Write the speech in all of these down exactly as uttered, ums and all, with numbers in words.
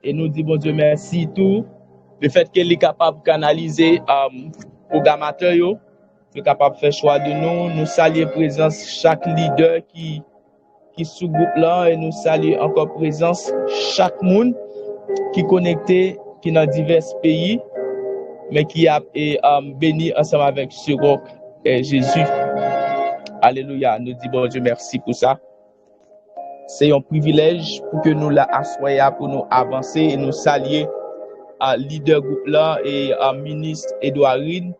E nou di Bondye mèsi tou, lefètke li kapab kanalize um, pwogramatè yo, yo kapab fè chwa de nou. Nou salye prezans chak lidè ki, ki sou gwoup lan e nou salye ankò prezans chak moun ki konekte, ki nan divès peyi, men ki ap e, um, beni ansanm avèk Siròk e Jezi. Alelouya, nou di Bondye mèsi pou sa. Se yon privilèj pou ke nou la aswè a pou nou avanse e nou salye a lidè gwoup lan e a minis Edouard Reed.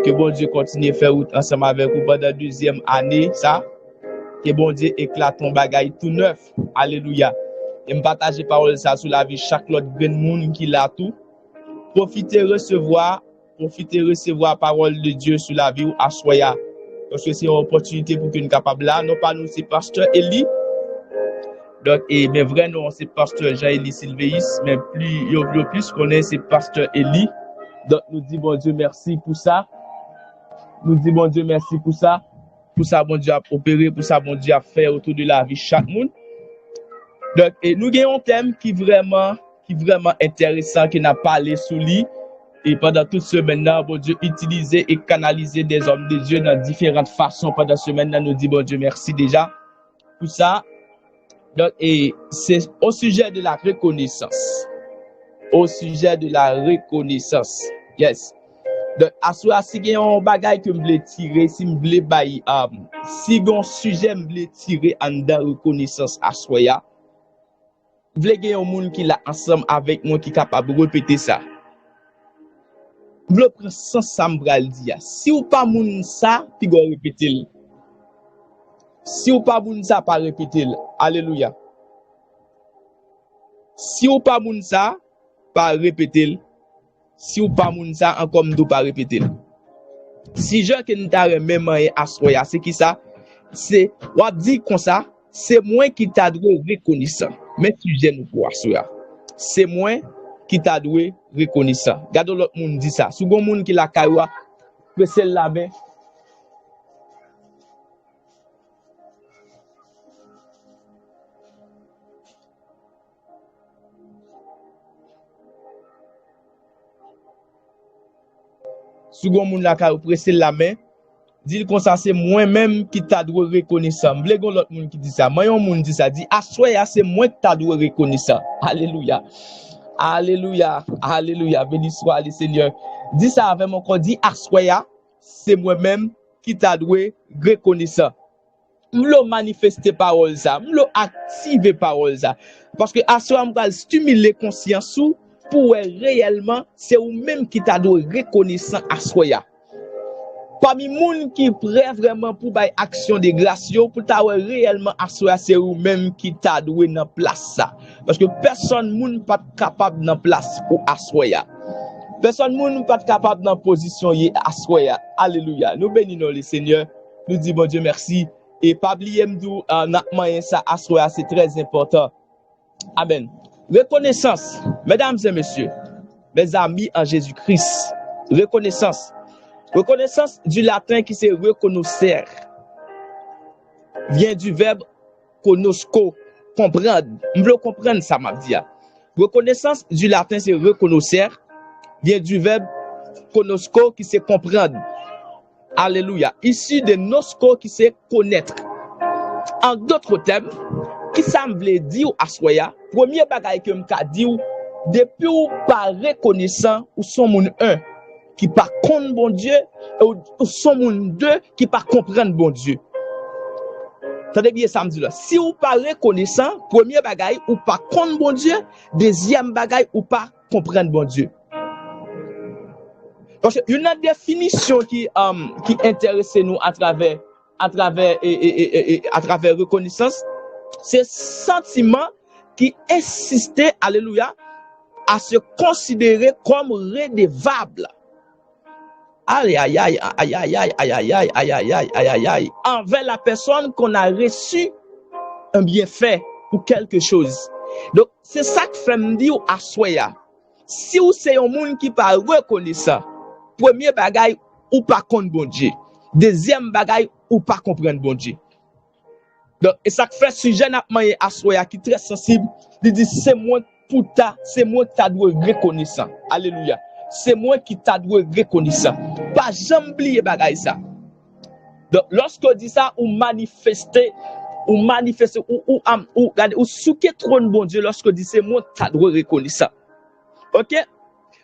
Ke Bondye kontinye fè wout ansanm avèk ou pandan dezyèm ane sa. Ke Bondye eklate yon bagay tou nèf. Alelouya. E m pataje pawòl sa sou lavi chak lòt grenn moun ki la tou. Pwofite resevwa, pwofite resevwa pawòl de Dye sou lavi w aswè a. Paske se yon opòtinite pou ke n kapab la. Non pa nou se pastè Eli. Donk, e, men vrè non se pastè Jean Eli Silveus, men pli, yo, yo plis konnen se pastè Eli. Donk, nou di Bondye mèsi pou sa. Nou di Bondye mèsi pou sa. Pou sa Bondye ap opere, pou sa Bondye ap fè otou de lavi chak moun. Donk, e nou gen yon tèm ki vrèman, ki vrèman enteresan, ke n ap pale sou li. E pandan tout semèn nan, Bondye itilize e kanalize dèzòm de Dye nan diferan fason pandan semèn nan. Nou di Bondye mèsi deja pou sa. Donk, e se au sujet de la reconnaissance. Au sujet de la reconnaissance. Yes. Donk, aswè a, si gen yon bagay ke m vle tire, si m vle bay, um, si gen yon sijè m vle tire anndan rekonesans aswè a, m vle gen yon moun ki la ansanm avèk mwen ki kapab repete sa. M vle w pran sans sa m pral di a. Si w pa moun sa, piga w repete l. Si w pa moun sa, pa repete l. Alelouya. Si w pa moun sa, pa repete l. Si w pa moun sa, ankò m di w pa repete l. Sijè ke n ta renmen manyen aswè a, se kisa? Se, w ap di konsa, se mwen ki ta dwe rekonesan. Men sijè nou pou aswè a. Se mwen ki ta dwe rekonesan. Gade yon lòt moun di sa. Si w gen yon moun ki lakay ou a, prese l lamen. Si w gen yon moun lakay ou, prese l lamen, di l konsa, se mwen menm ki ta dwe rekonesan. M vle gen yon lòt moun ki di sa. Mwen yon moun di sa, di, aswè a, se mwen ki ta dwe rekonesan. Alelouya. Alelouya. Alelouya. Beni swa le Senyè. Di sa avè m ankò, di, aswè a, se mwen menm ki ta dwe rekonesan. M vle w manifeste pawòl sa, m vle w aktive pawòl sa. Paske aswè a m pral stimile konsyans ou pou w wè reyèlman se ou menm ki ta dwe rekonesan aswè a. Pami moun ki prè vrèman pou bay aksyon de gras yo, pou ta wè reyèlman aswè a se ou menm ki ta dwe nan plas sa. Paske pèsonn moun pa t kapab nan plas ou aswè a. Pèsonn moun pa t kapab nan pozisyon w ye aswè a. Alelouya. Nou beni non le Senyè. Nou di Bondye mèsi. E pa bliye m di w, ah, n ap manyen sa aswè a, se trè enpòtan. Amèn. Rekonesans, medam e mesye, mes amis en Jésus-Christ, rekonesans. Rekonesans du latin ki se reconoscere, vient du verbe conosco, konprann. M vle w konprann sa m ap di a. Rekonesans du latin se reconocer, vient du verbe conosco ki se konprann. Alelouya. Issu de nosco ki se connaître. En d'autres termes, kisa m vle di w aswè a? Premye bagay ke m ka di w, depi w pa rekonesan, ou se yon moun en ki pa konn Bondye, e w, ou se yon moun de ki pa konprann Bondye. Tande byen sa m di la. Si w pa rekonesan, premye bagay, ou pa konn Bondye, dezyèm bagay, ou pa konprann Bondye. Paske youn nan definisyon ki, um, ki enterese nou atravè, atravè, e, e, e, e, e, atravè rekonesans, se santiman ki ensiste, alelouya, à se considérer comme redevable. Ayayay, ayayay, ayayay, ayayay, ayayay. Envers la personne qu'on a reçu un bienfait ou quelque chose. Donk, se sa k fè m di w aswè a. Si w se yon moun ki pa rekonesan, premye bagay, ou pa konn Bondye. Dezyèm bagay, ou pa konprann Bondye. Donk, e sa k fè sijè n ap manyen aswè a ki trè sansib, li di se mwen pou ta, se mwen ki ta dwe rekonesan. Alelouya. Se mwen ki ta dwe rekonesan. Pa janm bliye bagay sa. Donk, lòske w di sa, ou manifeste, ou manifeste, ou, ou, am, ou, gade, ou souke twòn Bondye lòske w di se mwen ki ta dwe rekonesan. Oke?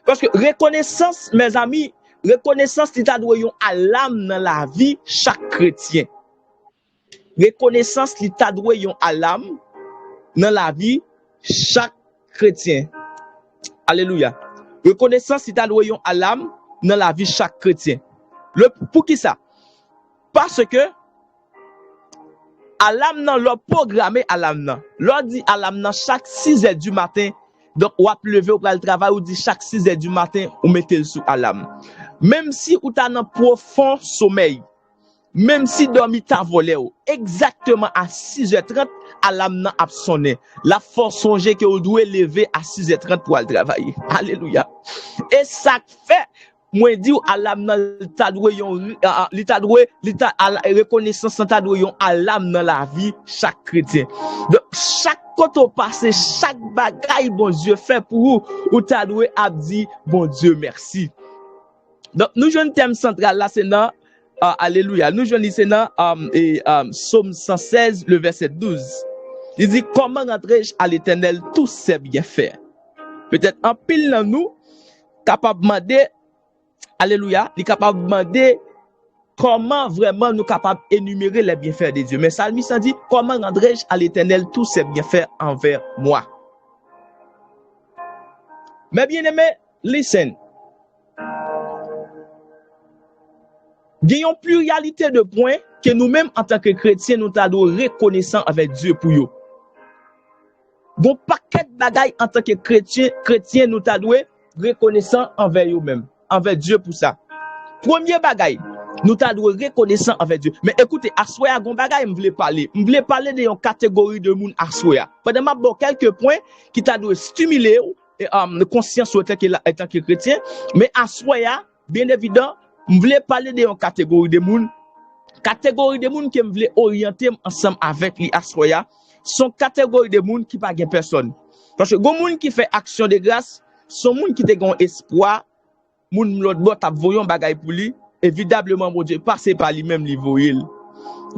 Paske rekonesans, mezanmi, rekonesans li ta dwe yon alam nan lavi chak kretyen. Rekonesans li ta dwe yon alam nan lavi chak kretyen. Alelouya. Rekonesans li ta dwe yon alam nan lavi chak kretyen. Le, poukisa? Paske alam nan, lè w pwograme alam nan, lè w di alam nan chak sizè di maten, donk w ap leve, w pral travay, ou di chak sizè di maten, ou mete l sou alam. Menm si ou ta nan pwofon somèy, menm si dòmi ta vòlè w, egzakteman a sizè trant, alam nan ap sonnen. L ap fè w sonje ke w dwe leve a sizè trant pou al travay. Alelouya. E sa k fè, mwen di w, alam nan, li ta dwe yon, ri- a- a- li ta dwe, li ta, ala- rekonesans lan ta dwe yon alam nan lavi chak kretyen. Donk, chak kote w pase, chak bagay Bondye fè pou ou, ou ta dwe ap di Bondye mèsi. Donk, nou jwenn tèm santral la, se nan, a, alelouya, nou jwenn li, se nan, a, e, a, Sòm san sèz, le vèsè douz. Li di, comment rendrai-je à l'Éternel tous ses bienfaits? Petèt anpil nan nou kapab mande, alelouya, li kapab mande kòman vrèman nou kapab enimere les bienfaits de Dieu. Men salmis lan di, comment rendrai-je à l'Éternel tous ses bienfaits envers moi? Mes bien-aimés, listen. Gen yon pliryalite de pwen ke nou menm antanke kretyen nou ta dwe rekonesan anvè Dye pou yo. Gon pakèt bagay antanke kretyen, kretyen nou ta dwe rekonesan anvè yo menm, anvè Dye pou sa. Premye bagay, nou ta dwe rekonesan anvè Dye. Men ekoute, aswè a gon bagay m vle pale. M vle pale de yon kategori de moun aswè a. Pandan m ap ba w kèlke pwen ki ta dwe estimile w, e, um, konsyans ou etanke, etanke kretyen, men aswè a, byen evidan, m vle pale de yon kategori de moun. Kategori de moun ke m vle oryante m ansanm avèk li aswè a, se yon kategori de moun ki pa gen pèsòn. Paske gon moun ki fè aksyon de gras, se yon moun ki te gen yon espwa, moun lòt bò t ap voye yon bagay pou li, evidableman Bondye pase pa li menm li voye l.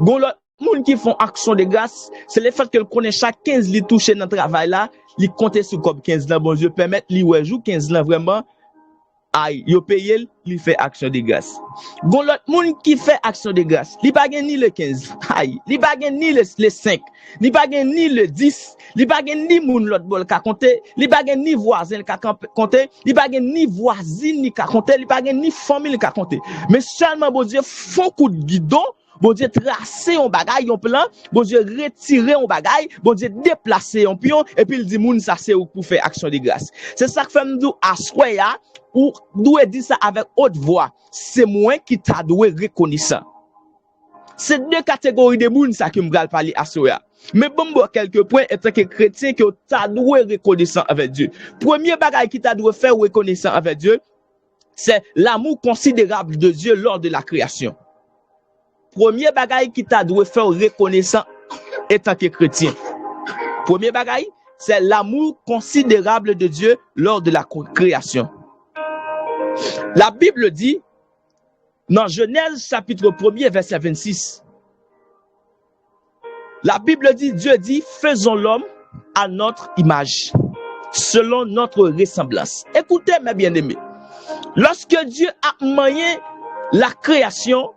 Gon lòt moun ki fè yon aksyon de gras, se lefètke l konnen chak kenz li touche nan travay la, li konte sou kòb kenz lan, Bondye pèmèt li wè jou kenz lan vrèman, ay, yo peye l, li fè aksyon de gras. Gon lòt moun ki fè aksyon de gras, li pa gen ni le kenz, ay, li pa gen ni le, le senk, li pa gen ni le dis, li pa gen ni moun lòt bò l ka konte, li pa gen ni vwazen l ka kanpe- konte, li pa gen ni vwazin li ka konte, li pa gen ni fanmi l ka konte. Men sèlman Bondye fè yon kout gidon, Bondye trase yon bagay, yon plan, Bondye retire yon bagay, Bondye deplase yon pyon, epi l di moun sa se ou k pou fè aksyon de gras. Se sa k fè m di w aswè a, ou dwe di sa avèk wòt vwa, se mwen ki ta dwe rekonesan. Se de kategori de moun sa ke m pral pale aswè a. Men ban m ba w kèlke pwen antanke kretyen ke w ta dwe rekonesan anvè Dye. Premye bagay ki ta dwe fè w rekonesan anvè Dye, c'est l'amour considérable de Dieu lors de la création. Premye bagay ki ta dwe fè w rekonesan etanke kretyen. Premye bagay, c'est l'amour considérable de Dieu lors de la création. La Bible dit, nan Jenèz chapit premye, vèsè vennsis, la Bible dit, Dieu dit, faisons l'homme à notre image, selon notre ressemblance. Écoutez, mes bien-aimés, lorsque Dieu a manyen la création,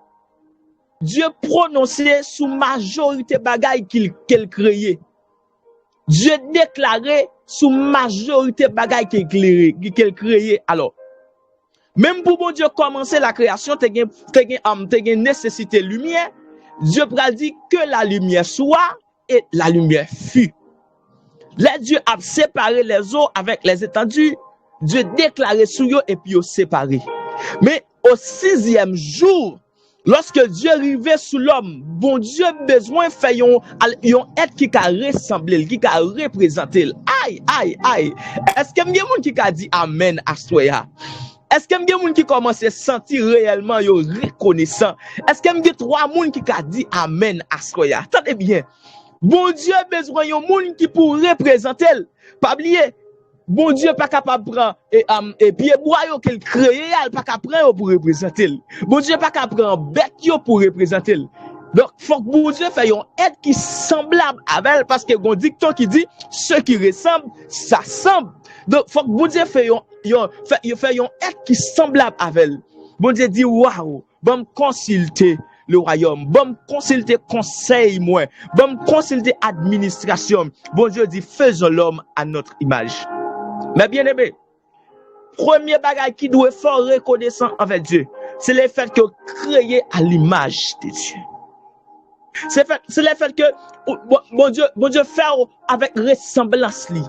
Dieu prononse sou majorite bagay ke l kreye. Dieu deklare sou majorite bagay ke l kreye. Alò, menm pou Bondye kòmanse la kreyasyon, te gen, te gen, um, te gen nesesite limyè. Dieu pral di, que la lumière soit, et la lumière fut. Lè Dieu ap separe les eaux avec les étendues, Dieu deklare sou yo epi yo separe. Men o sizyèm jou, lòske Dieu rive sou lòm, Bondye bezwen fè yon, yon èt ki ka resanble l, ki ka reprezante l. Ay, ay, ay! Èske m gen moun ki ka di amèn aswè a? Èske m gen moun ki kòmanse santi reyèlman yo rekonesan? Èske m gen twa moun ki ka di amèn aswè a? Tande byen. Bondye bezwen yon moun ki pou reprezante l. Pa bliye, Bondye pa kapab pran e, am, e pye bwa yo ke l kreye a, l pa ka pran yo pou reprezante l. Bondye pa ka pran bèt yo pou reprezante l. Donk, fòk Bondye fè yon èt ki sanblab avè l, paske gon dikton ki di, ce qui ressemble s'assemble. Donk, fòk Bondye fè yon, yon, fè, fè yon èt ki sanblab avè l. Bondye di, waw, ban m konsilte le wayòm, ban m konsilte konsèy mwen, ban m konsilte administrasyon m. Bondye di, faisons l'homme à notre image. Mes bien-aimés, premye bagay ki dwe fè w rekonesan anvè Dye, se lefèt ke w kreye a limaj de Dye. Se fèt, se lefèt ke ou- Bon- Bondye, Bondye fè w avèk resanblans li.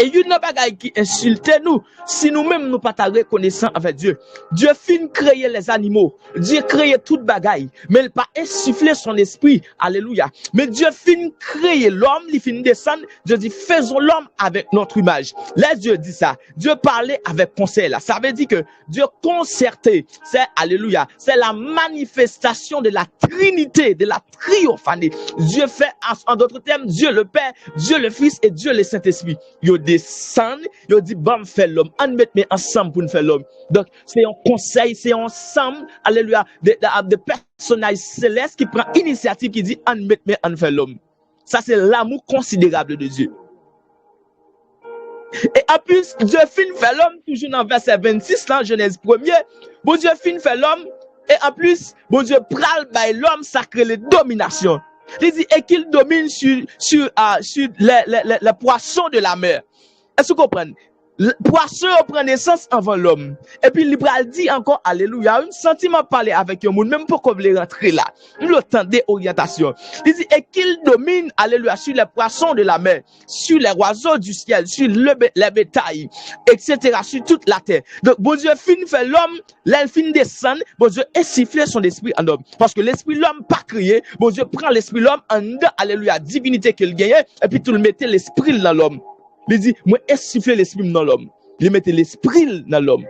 E youn nan bagay ki ensilte nou, si nou menm nou pa ta rekonesan anvè Dye. Dye fin kreye lèzanimo, Dye kreye tout bagay, men l pa ensifle son espri. Alelouya. Men Dye fin kreye lòm, li fin desann, Dye di, faisons l'homme avec notre image. Lè Dye di sa, Dye pale avèk konsèy la. Sa vle di ke Dye konsète, se, alelouya, se la manifestation de la Trinité, de la triophanie. Dye fè, an, an dòt tèm, Dye le Pè, Dye le Fis e Dye le Sentespri. Yo desann, yo di, ban m fè lòm, ann met men ansanm pou n fè lòm. Donk, se yon konsèy, se yon ansanm, alelouya, de, de, de pèsonaj selès ki pran inisyativ, ki di, ann met men, ann fè lòm. Sa se l'amour considérable de Dieu. E anplis, Dye fin fè lòm, toujou nan vèsè vennsis lan, Jenèz premye, Bondye fin fè lòm, e anplis, Bondye pral bay lòm sa k rele dominasyon. Li di, et qu'il domine sur, sur, ah, sur les, les, les, les poissons de la mer. Èske w konprann? L- Pwason yo pran nesans anvan lòm. Epi li pral di ankò, alelouya, wi, m santi m ap pale avèk yon moun, men m poko vle rantre la. M vle w tande oryantasyon. Li di, et qu'il domine, alelouya, sur les poissons de la mer, sur les oiseaux du ciel, sur le bé- les bétails, et cetera, sur toute la terre. Donk, Bondye fin fè lòm, lè l fin desann, Bondye ensifle son espri an lòm. Paske lespri lòm pa kreye, Bondye pran lespri lòm anndan, alelouya, divinite ke l genyen, epi tou l mete lespri l nan lòm. Li di, mwen ensifle lespri m nan lòm. Li mete lespri l nan lòm.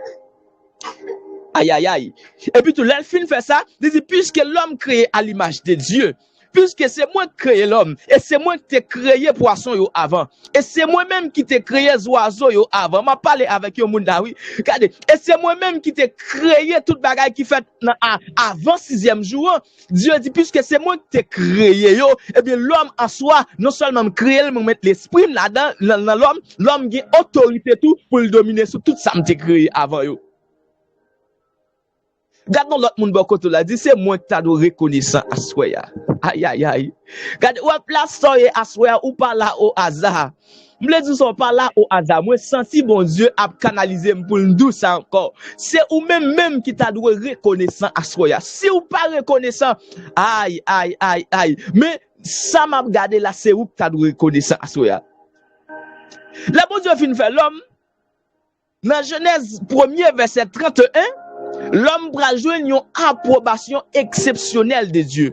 Ayayay. Epi tou, lè l fin fè sa, li di, puisque l'homme créé à l'image de Dieu, puisque se mwen k kreye lòm, e se mwen k te kreye pwason yo avan, e se mwen menm ki te kreye zwazo yo avan. M ap pale avèk yon moun la, wi. Gade, e se mwen menm ki te kreye tout bagay ki fèt nan, a, avan sizyèm jou an. Dye di, puisque se mwen ki te kreye yo, ebyen, lòm an swa, non sèlman m kreye l, mwen met lespri m ladan, nan, nan lòm, lòm gen otorite tou pou l domine sou tout sa m te kreye avan yo. Gad yon lòt moun bò kote w la, di, se mwen ki ta dwe rekonesan aswè a. Ayayay. Gade, w ap la sa w ye aswè a, ou pa la o aza. M vle di w sa, w pa la o aza. Mwen santi Bondye ap kanalize m pou l di w sa ankò. Se ou menm menm ki ta dwe rekonesan aswè a. Si w pa rekonesan, ay, ay, ay, ay. Men sa m ap gade la, se ou ki ta dwe rekonesan aswè a. Lè Bondye fin fè lòm, nan Jenèz premye vèsè trannteyen, lòm pral jwenn yon apwobasyon eksepsyonèl de Dye.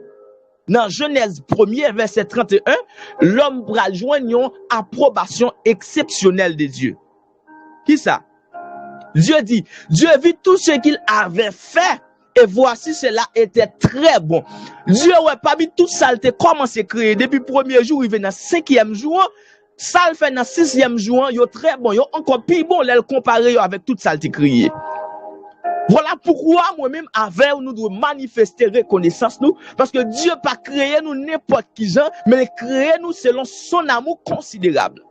Nan Jenèz premye vèsè trannteyen, lòm pral jwenn yon apwobasyon eksepsyonèl de Dye. Kisa? Dye di, Dieu vit tout ce qu'il avait fait, et voici cela était très bon. Dye wè pami tout sa l te kòmanse kreye depi premye jou rive nan senkyèm jou an, sa l fè nan sizyèm jou an, yo trè bon, yo ankò pi bon lè l konpare yo avèk tout sa l te kreye. Vwala poukwa mwen menm avè w, nou dwe manifeste rekonesans nou, paske Dye pa kreye nou nenpòt ki jan, men li kreye nou selon son amour considérable.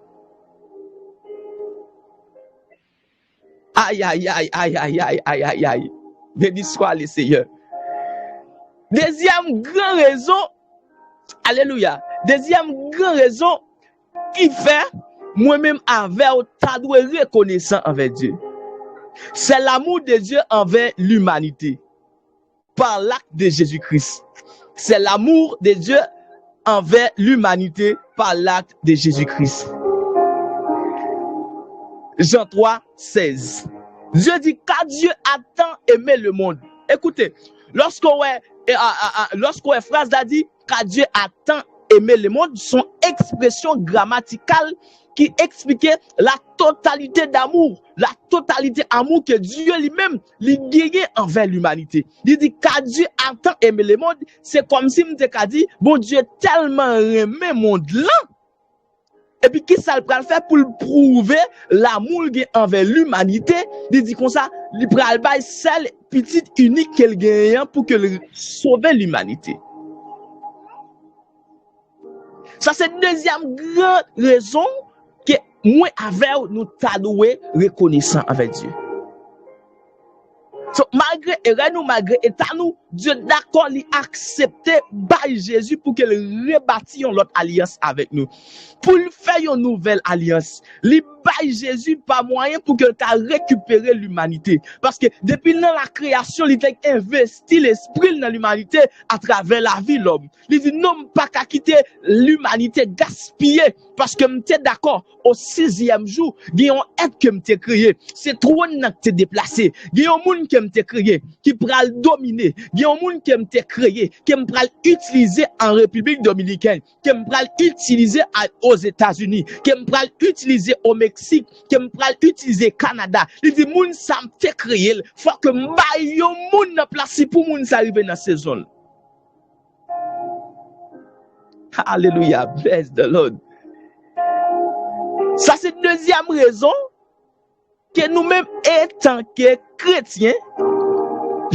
Ayayay, ayayay, ayayay. Beni swa le Seyè. Dezyèm gran rezon, alelouya. Dezyèm gran rezon ki fè mwen menm avè w ta dwe rekonesan anvè Dye. C'est l'amour de Dieu envers l'humanité par l'acte de Jésus-Christ. C'est l'amour de Dieu envers l'humanité par l'acte de Jésus-Christ. Jean trois, seize. Dieu dit, car Dieu a tant aimé le monde. Écoutez, lorsqu'on voit, euh, euh, euh, lorsqu'on voit phrase là dit, car Dieu a tant aimé le monde, son expression grammaticale ki eksplike la totalité d'amour, la totalité amour ke Dye li menm li genyen anvè limanite. Li di, car Dieu a tant aimé le monde, se kòmsi m te ka di, Bondye tèlman renmen mond lan, Epi kisa l pral fè pou l pwouve lanmou l gen anvè limanite? Li di konsa, li pral bay sèl pitit inik ke l genyen an pou ke l sove limanite. Sa se dezyèm gran rezon ke mwen avè w nou ta dwe rekonesan anvè Dye. So, malgre erè nou, malgre eta nou, Dye dakò, li aksepte bay Jezi pou ke l rebati yon lòt alyans avèk nou. Pou l fè yon nouvèl alyans, li bay Jezi pa mwayen pou ke l ka rekipere limanite. Paske depi nan lakreyasyon, li te envesti lespri l nan limanite atravè lavi lòm. Li di, "Non, m pa ka kite limanite gaspiye, paske m te dakò, o sizyèm jou, gen yon èt ke m te kreye. Se twòn nan ki te deplase. Gen yon moun ke m te kreye, ki pral domine. Gen yon moun ke m te kreye, ke m pral itilize an Repiblik Dominikèn, ke m pral itilize a, Ozetazini, ke m pral itilize o Meksik, ke m pral itilize Kanada." Li di, "Moun sa m te kreye l, fò ke m bay yon moun nan plas li pou moun sa rive nan sezon l." Alelouya, bless the Lord. Sa se dezyèm rezon ke nou menm etanke kretyen,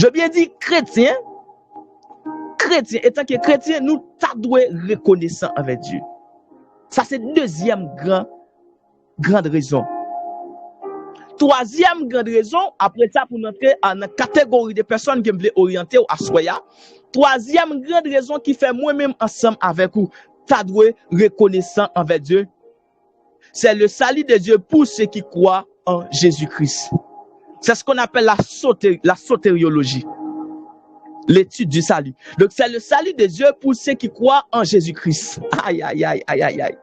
je bien di kretyen, kretyen, etanke kretyen, nou ta dwe rekonesan anvè Dye. Sa se dezyèm gran, gran rezon. Twazyèm gran rezon, apre sa pou n antre a, nan kategori de pèsòn ke m vle oryante w aswè a. Twazyèm gran rezon ki fè mwen menm ansanm avèk ou ta dwe rekonesan anvè Dye, c'est le salut de Dieu pour ceux qui croient en Jésus-Christ. C'est ce qu'on appelle la, soté- la sotériologie. L'étude du salut. Donc, c'est le salut de Dieu pour ceux qui croient en Jésus-Christ. Aïe, aïe, aïe, aïe, aïe, aïe.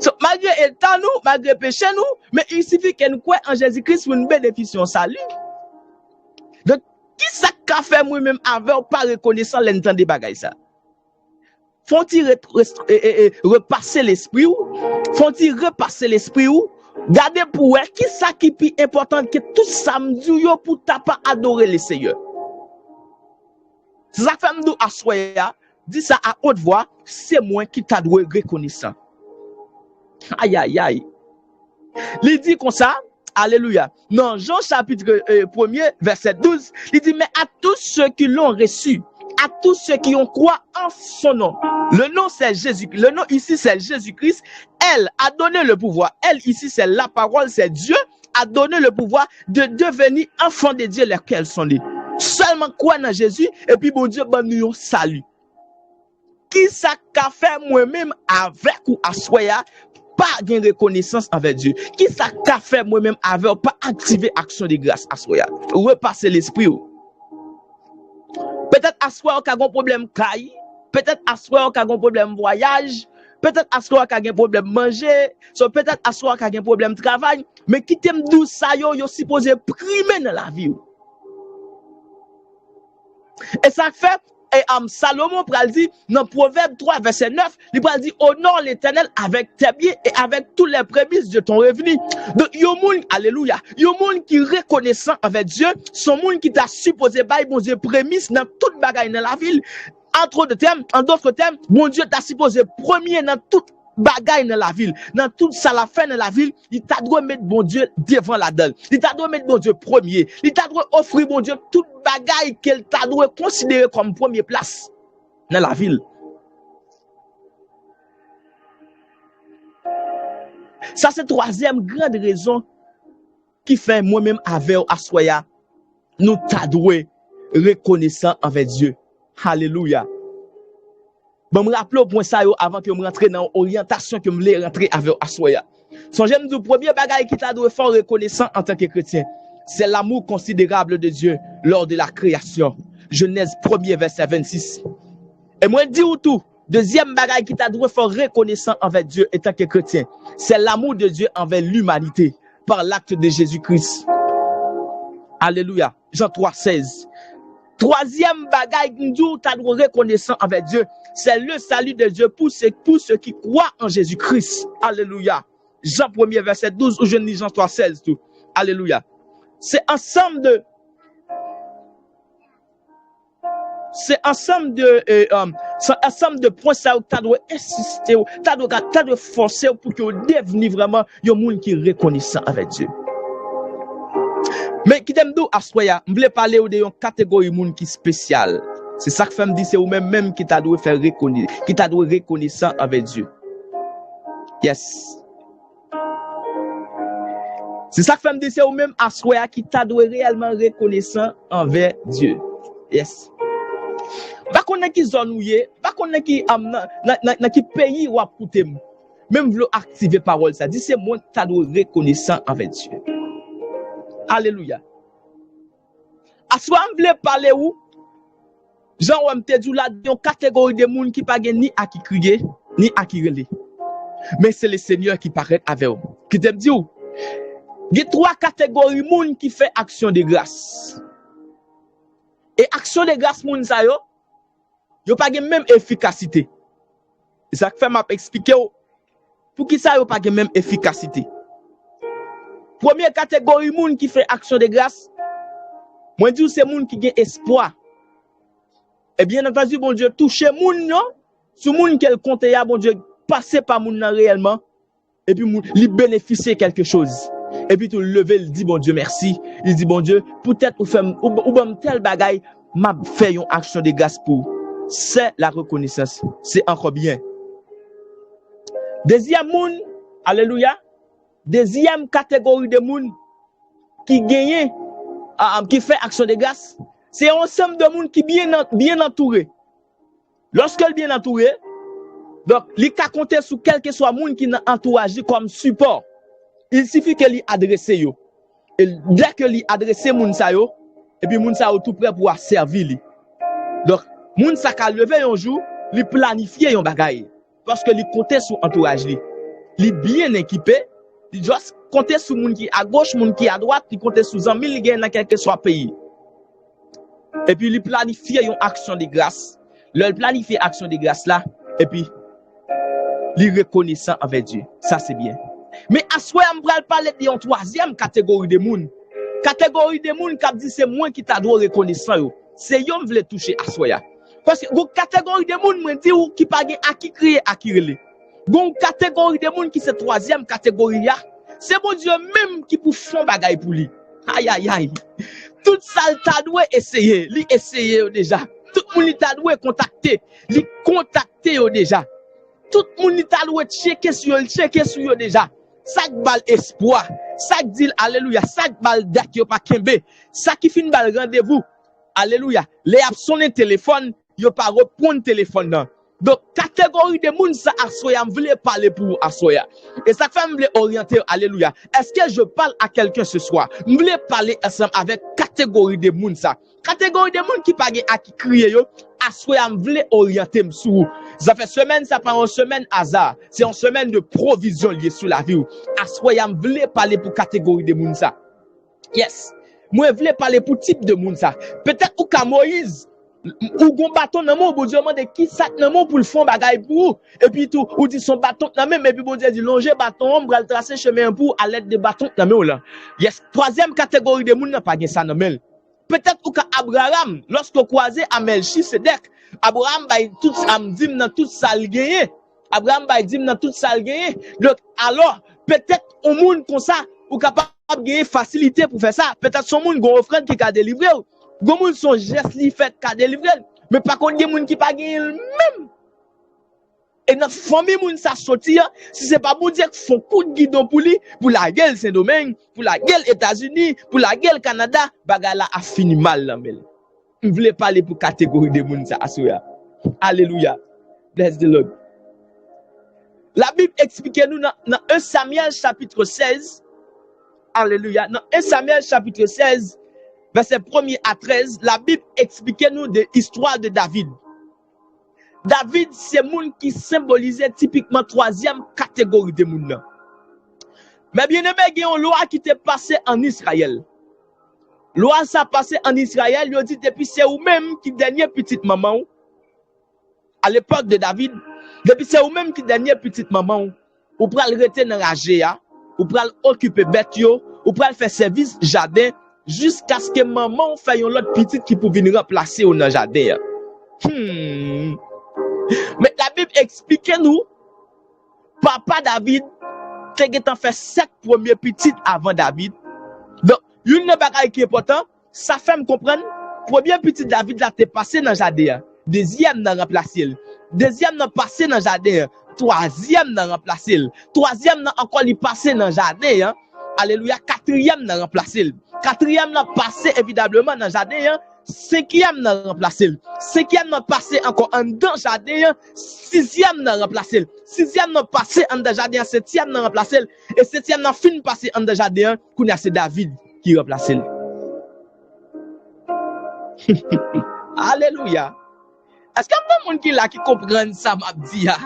So, malgre eta nou, malgre peche nou, men il suffit ke n kwè an Jezi Kris pou n benefisye yon sali. Donk, kisa k ka fè mwen menm avè w pa rekonesan lè n tande bagay sa? Fon ti re, re, e, e, e, repase lespri w, fon ti repase lespri w, gade pou wè kisa ki pi enpòtan ke tout sa m di w yo pou ta pa adore le Seyè. Se sa k fè m di w aswè a, di sa a haute voix, se mwen ki ta dwe rekonesan. Ayayay. Li di konsa, alelouya. Nan Jan chapit, e, premye, vèsè douz, li di, mais à tous ceux qui l'ont reçu, à tous ceux qui ont cru en son nom. Le nom, c'est Jésus. Le nom ici, c'est Jésus-Christ. Elle a donné le pouvoir. Elle ici, c'est la parole, c'est Dieu, a donné le pouvoir de devenir enfants de Dieu, lesquels sont nés. Sèlman kwè nan Jezi, epi Bondye ban nou yon sali. Kisa k ka fè mwen menm avèk ou aswè a pa gen rekonesans anvè Dye? Kisa k ka fè mwen menm avè w pa aktive aksyon de gras aswè a? Repase lespri w. Petèt aswè a w ka gen pwoblèm kay, petèt aswè a w ka gen pwoblèm vwayaj, petèt aswè a w ka gen pwoblèm manje, so petèt aswè a w ka gen pwoblèm travay, men kite m di w sa yo, yo sipoze prime nan lavi w. E sa k fè, e, um, Salomon pral di nan Pwovèb twa vèsè nèf, li pral di, honore l'Éternel avec tes biens et avec tous les prémices de ton revenu. Donk, yon moun, alelouya, yon moun ki rekonesan anvè Dye, se yon moun ki ta sipoze bay Bondye premis nan tout bagay nan lavi l. An dòt tèm, an dòt tèm, Bondye ta sipoze premye nan tout bagay nan lavi l, nan tout sa l ap fè nan lavi l, li ta dwe met Bondye devan ladan l. Li ta dwe met Bondye premye. Li ta dwe ofri Bondye tout bagay ke l ta dwe konsidere kòm premye plas nan lavi l. Sa se twazyèm gran rezon ki fè mwen menm avè w aswè a, nou ta dwe rekonesan anvè Dye. Alelouya. Ban m raple w pwen sa yo avan ke m rantre nan oryantasyon ke m vle rantre avè w aswè a. Sonje m di w, premye bagay ki ta dwe fè w rekonesan antanke kretyen, c'est l'amour considérable de Dieu lors de la création. Jenèz premye, vèsè vennsis. E mwen di w tou, dezyèm bagay ki ta dwe fè w rekonesan anvè Dye antanke kretyen, c'est l'amour de Dieu envers l'humanité par l'acte de Jésus-Christ. Alelouya. Jan twa sèz. Twazyèm bagay m di w ta dwe rekonesan anvè Dye, c'est le salut de Dieu pour ceux, pour ceux qui croient en Jésus-Christ. Alelouya. Jan premye, vèsè douz, ou jwenn li Jan twa sèz tou. Alelouya. Se ansanm de se ansanm de, e, um, se ansanm de pwen sa yo ki ta dwe ensiste w, ta dwe, ta dwe fòse w pou ke w devni vrèman yon moun ki rekonesan anvè Dye. Men kite m di w aswè a, m vle pale w de yon kategori moun ki espesyal. Se sa k fè m di se ou menm menm ki ta dwe fè rekone-, ki ta dwe rekonesan anvè Dye. Yes. Se sa k fè m di se ou menm aswè a ki ta dwe reyèlman rekonesan anvè Dye. Yes. M pa konn nan ki zòn ou ye, m pa konn nan ki, am, nan, nan, nan, nan ki peyi w ap koute m. Men m vle w aktive pawòl sa. Di se mwen ki ta dwe rekonesan anvè Dye. Alelouya. Aswè a m vle pale ou, jan w wè m te di w la, de yon kategori de moun ki pa gen ni a ki kriye, ni a ki rele. Men se le Senyè ki parèt avè w. Kite m di w, gen twa kategori moun ki fè aksyon de gras. E aksyon de gras moun sa yo, yo pa gen menm efikasite. E sa k fè m ap eksplike w poukisa yo pa gen menm efikasite. Premye kategori moun ki fè aksyon de gras, mwen di w se moun ki gen espwa. E byen antandi, Bondye touche moun yo, sou moun ke l konte a, Bondye pase pa moun nan reyèlman, epi moun, li benefisye kèlke choz. Epi tou, l leve, l di Bondye mèsi. Li di, Bondye, poutèt ou fè m, ou, ou ban m tèl bagay, m ap fè yon aksyon de gras pou ou. C'est la reconnaissance. Se ankò byen. Dezyèm moun, alelouya, dezyèm kategori de moun ki genyen, a, a, ki fè aksyon de gras, se yon ansanm de moun ki byen an-, byen antoure. Lòske l byen antoure, donk, li ka konte sou kèlkeswa moun ki nan antouraj li kòm sipò. Il sifi ke li adrese yo. E dè ke li adrese moun sa yo, epi moun sa yo tou prè pou a sèvi li. Donk, moun sa ka leve yon jou, li planifye yon bagay. Paske li konte sou antouraj li. Li byen ekipe, li just konte sou moun ki agoch, moun ki adwat, li konte sou zanmi li gen nan kèlkeswa peyi. Epi li planifye yon aksyon de gras. Lè l planifye aksyon de gras la, epi li rekonesan anvè Dye. Sa se byen. Men aswè a, m pral pale de yon twazyèm kategori de moun. Kategori de moun k ap di se mwen ki ta dwe rekonesan yo. Se yo m vle touche aswè a. Paske gon kategori de moun, mwen di w, ki pa gen a ki kriye, a ki rele. Gon kategori de moun ki se twazyèm kategori a. Se Bondye menm ki pou fè yon bagay pou li. Ayayay. Tout sa l ta dwe eseye, li eseye yo deja. Tout moun li ta dwe kontakte, li kontakte yo deja. Tout moun li ta dwe tcheke sou yo, li tcheke sou yo deja. Sa k ba l espwa, sa k di l alelouya, sa k ba l dat yo pa kenbe, sa ki fin ba l randevou, alelouya. Lè y ap sonnen telefòn, yo pa reponn telefòn nan. Donk, kategori de moun sa aswè a, m vle pale pou ou aswè a. E sa k fè m vle oryante, alelouya. Est-ce que je parle à quelqu'un ce soir? M vle pale ansanm avèk kategori de moun sa. Kategori de moun ki pa gen a ki kriye yo, aswè a m vle oryante m sou ou. Zafè semèn sa pa yon semèn aza, se yon semèn de pwovizyon l ye sou lavi w. Aswè a m vle pale pou kategori de moun sa. Yes. Mwen vle pale pou tip de moun sa. Petèt ou ka Moyiz, ou gon baton nan men w, Bondye mande ki sa k nan men w pou l fè yon bagay pou ou. Epi tou, ou di se yon baton k nan men m, epi Bondye di lonje baton an, m pral trase chemen an pou ou alèd de baton k nan men w lan. Yes, twazyèm kategori de moun nan pa gen sa nan men l. Petèt ou ka Abraram, lòske w kwaze a Mèlchisedèk, Abraram bay tout sa, m di m nan tout sa l genyen. Abraram bay di m nan tout sa l genyen. Donk, alò, petèt yon moun konsa, ou kapab genyen fasilite pou fè sa. Petèt se yon moun gon ofrann ki ka delivre w. Gon moun se yon jès li fè k ka delivre l. Men pa konn gen moun ki pa genyen l menm. E nan fanmi moun sa soti an, si se pa Bondye k fè yon kout gidon pou li, pou lage l Sendomeng, pou lage l Etazini, pou lage l Kanada, bagay la ap fini mal nan men l. M vle pale pou kategori de moun sa aswè a. Alelouya. Bless the Lord. Labib eksplike nou nan, nan en Samyèl chapit sèz. Alelouya. Nan en Samyèl chapit sèz, vèsè premye a trèz, Labib eksplike nou de istwa de David. David se moun ki senbolize tipikman twazyèm kategori de moun nan. Men byeneme, gen yon lwa ki te pase ann Izrayèl. Lwa sa pase ann Izrayèl, yo di depi se ou menm ki dènye pitit manman w, a lepòk de David, depi se ou menm ki dènye pitit manman w, ou pral rete nan raje a, ou pral okipe bèt yo, ou pral fè sèvis jaden, jiskaske manman w fè yon lòt pitit ki pou vin ranplase w nan jaden an. Hmm. Men Labib eksplike nou, papa David te gentan fè sèt premye pitit avan David. Donk, youn nan bagay ki enpòtan, sa fè m konprann, premye pitit David la te pase nan jaden an, dezyèm nan ranplase l. Dezyèm nan pase nan jaden an, twazyèm nan ranplase l. Twazyèm nan ankò li pase nan jaden an, alelouya, katriyèm nan ranplase l. Katriyèm nan pase evidableman nan jaden an, senkyèm nan ranplase l. Senkyèm nan pase ankò anndan jaden an, sizyèm nan ranplase l. Sizyèm nan pase anndan jaden an, setyèm nan ranplase l. E setyèm nan fin pase anndan jaden an, kounye a se David ki ranplase l. Alelouya! Èske m gen moun ki la ki konprann sa m ap di a?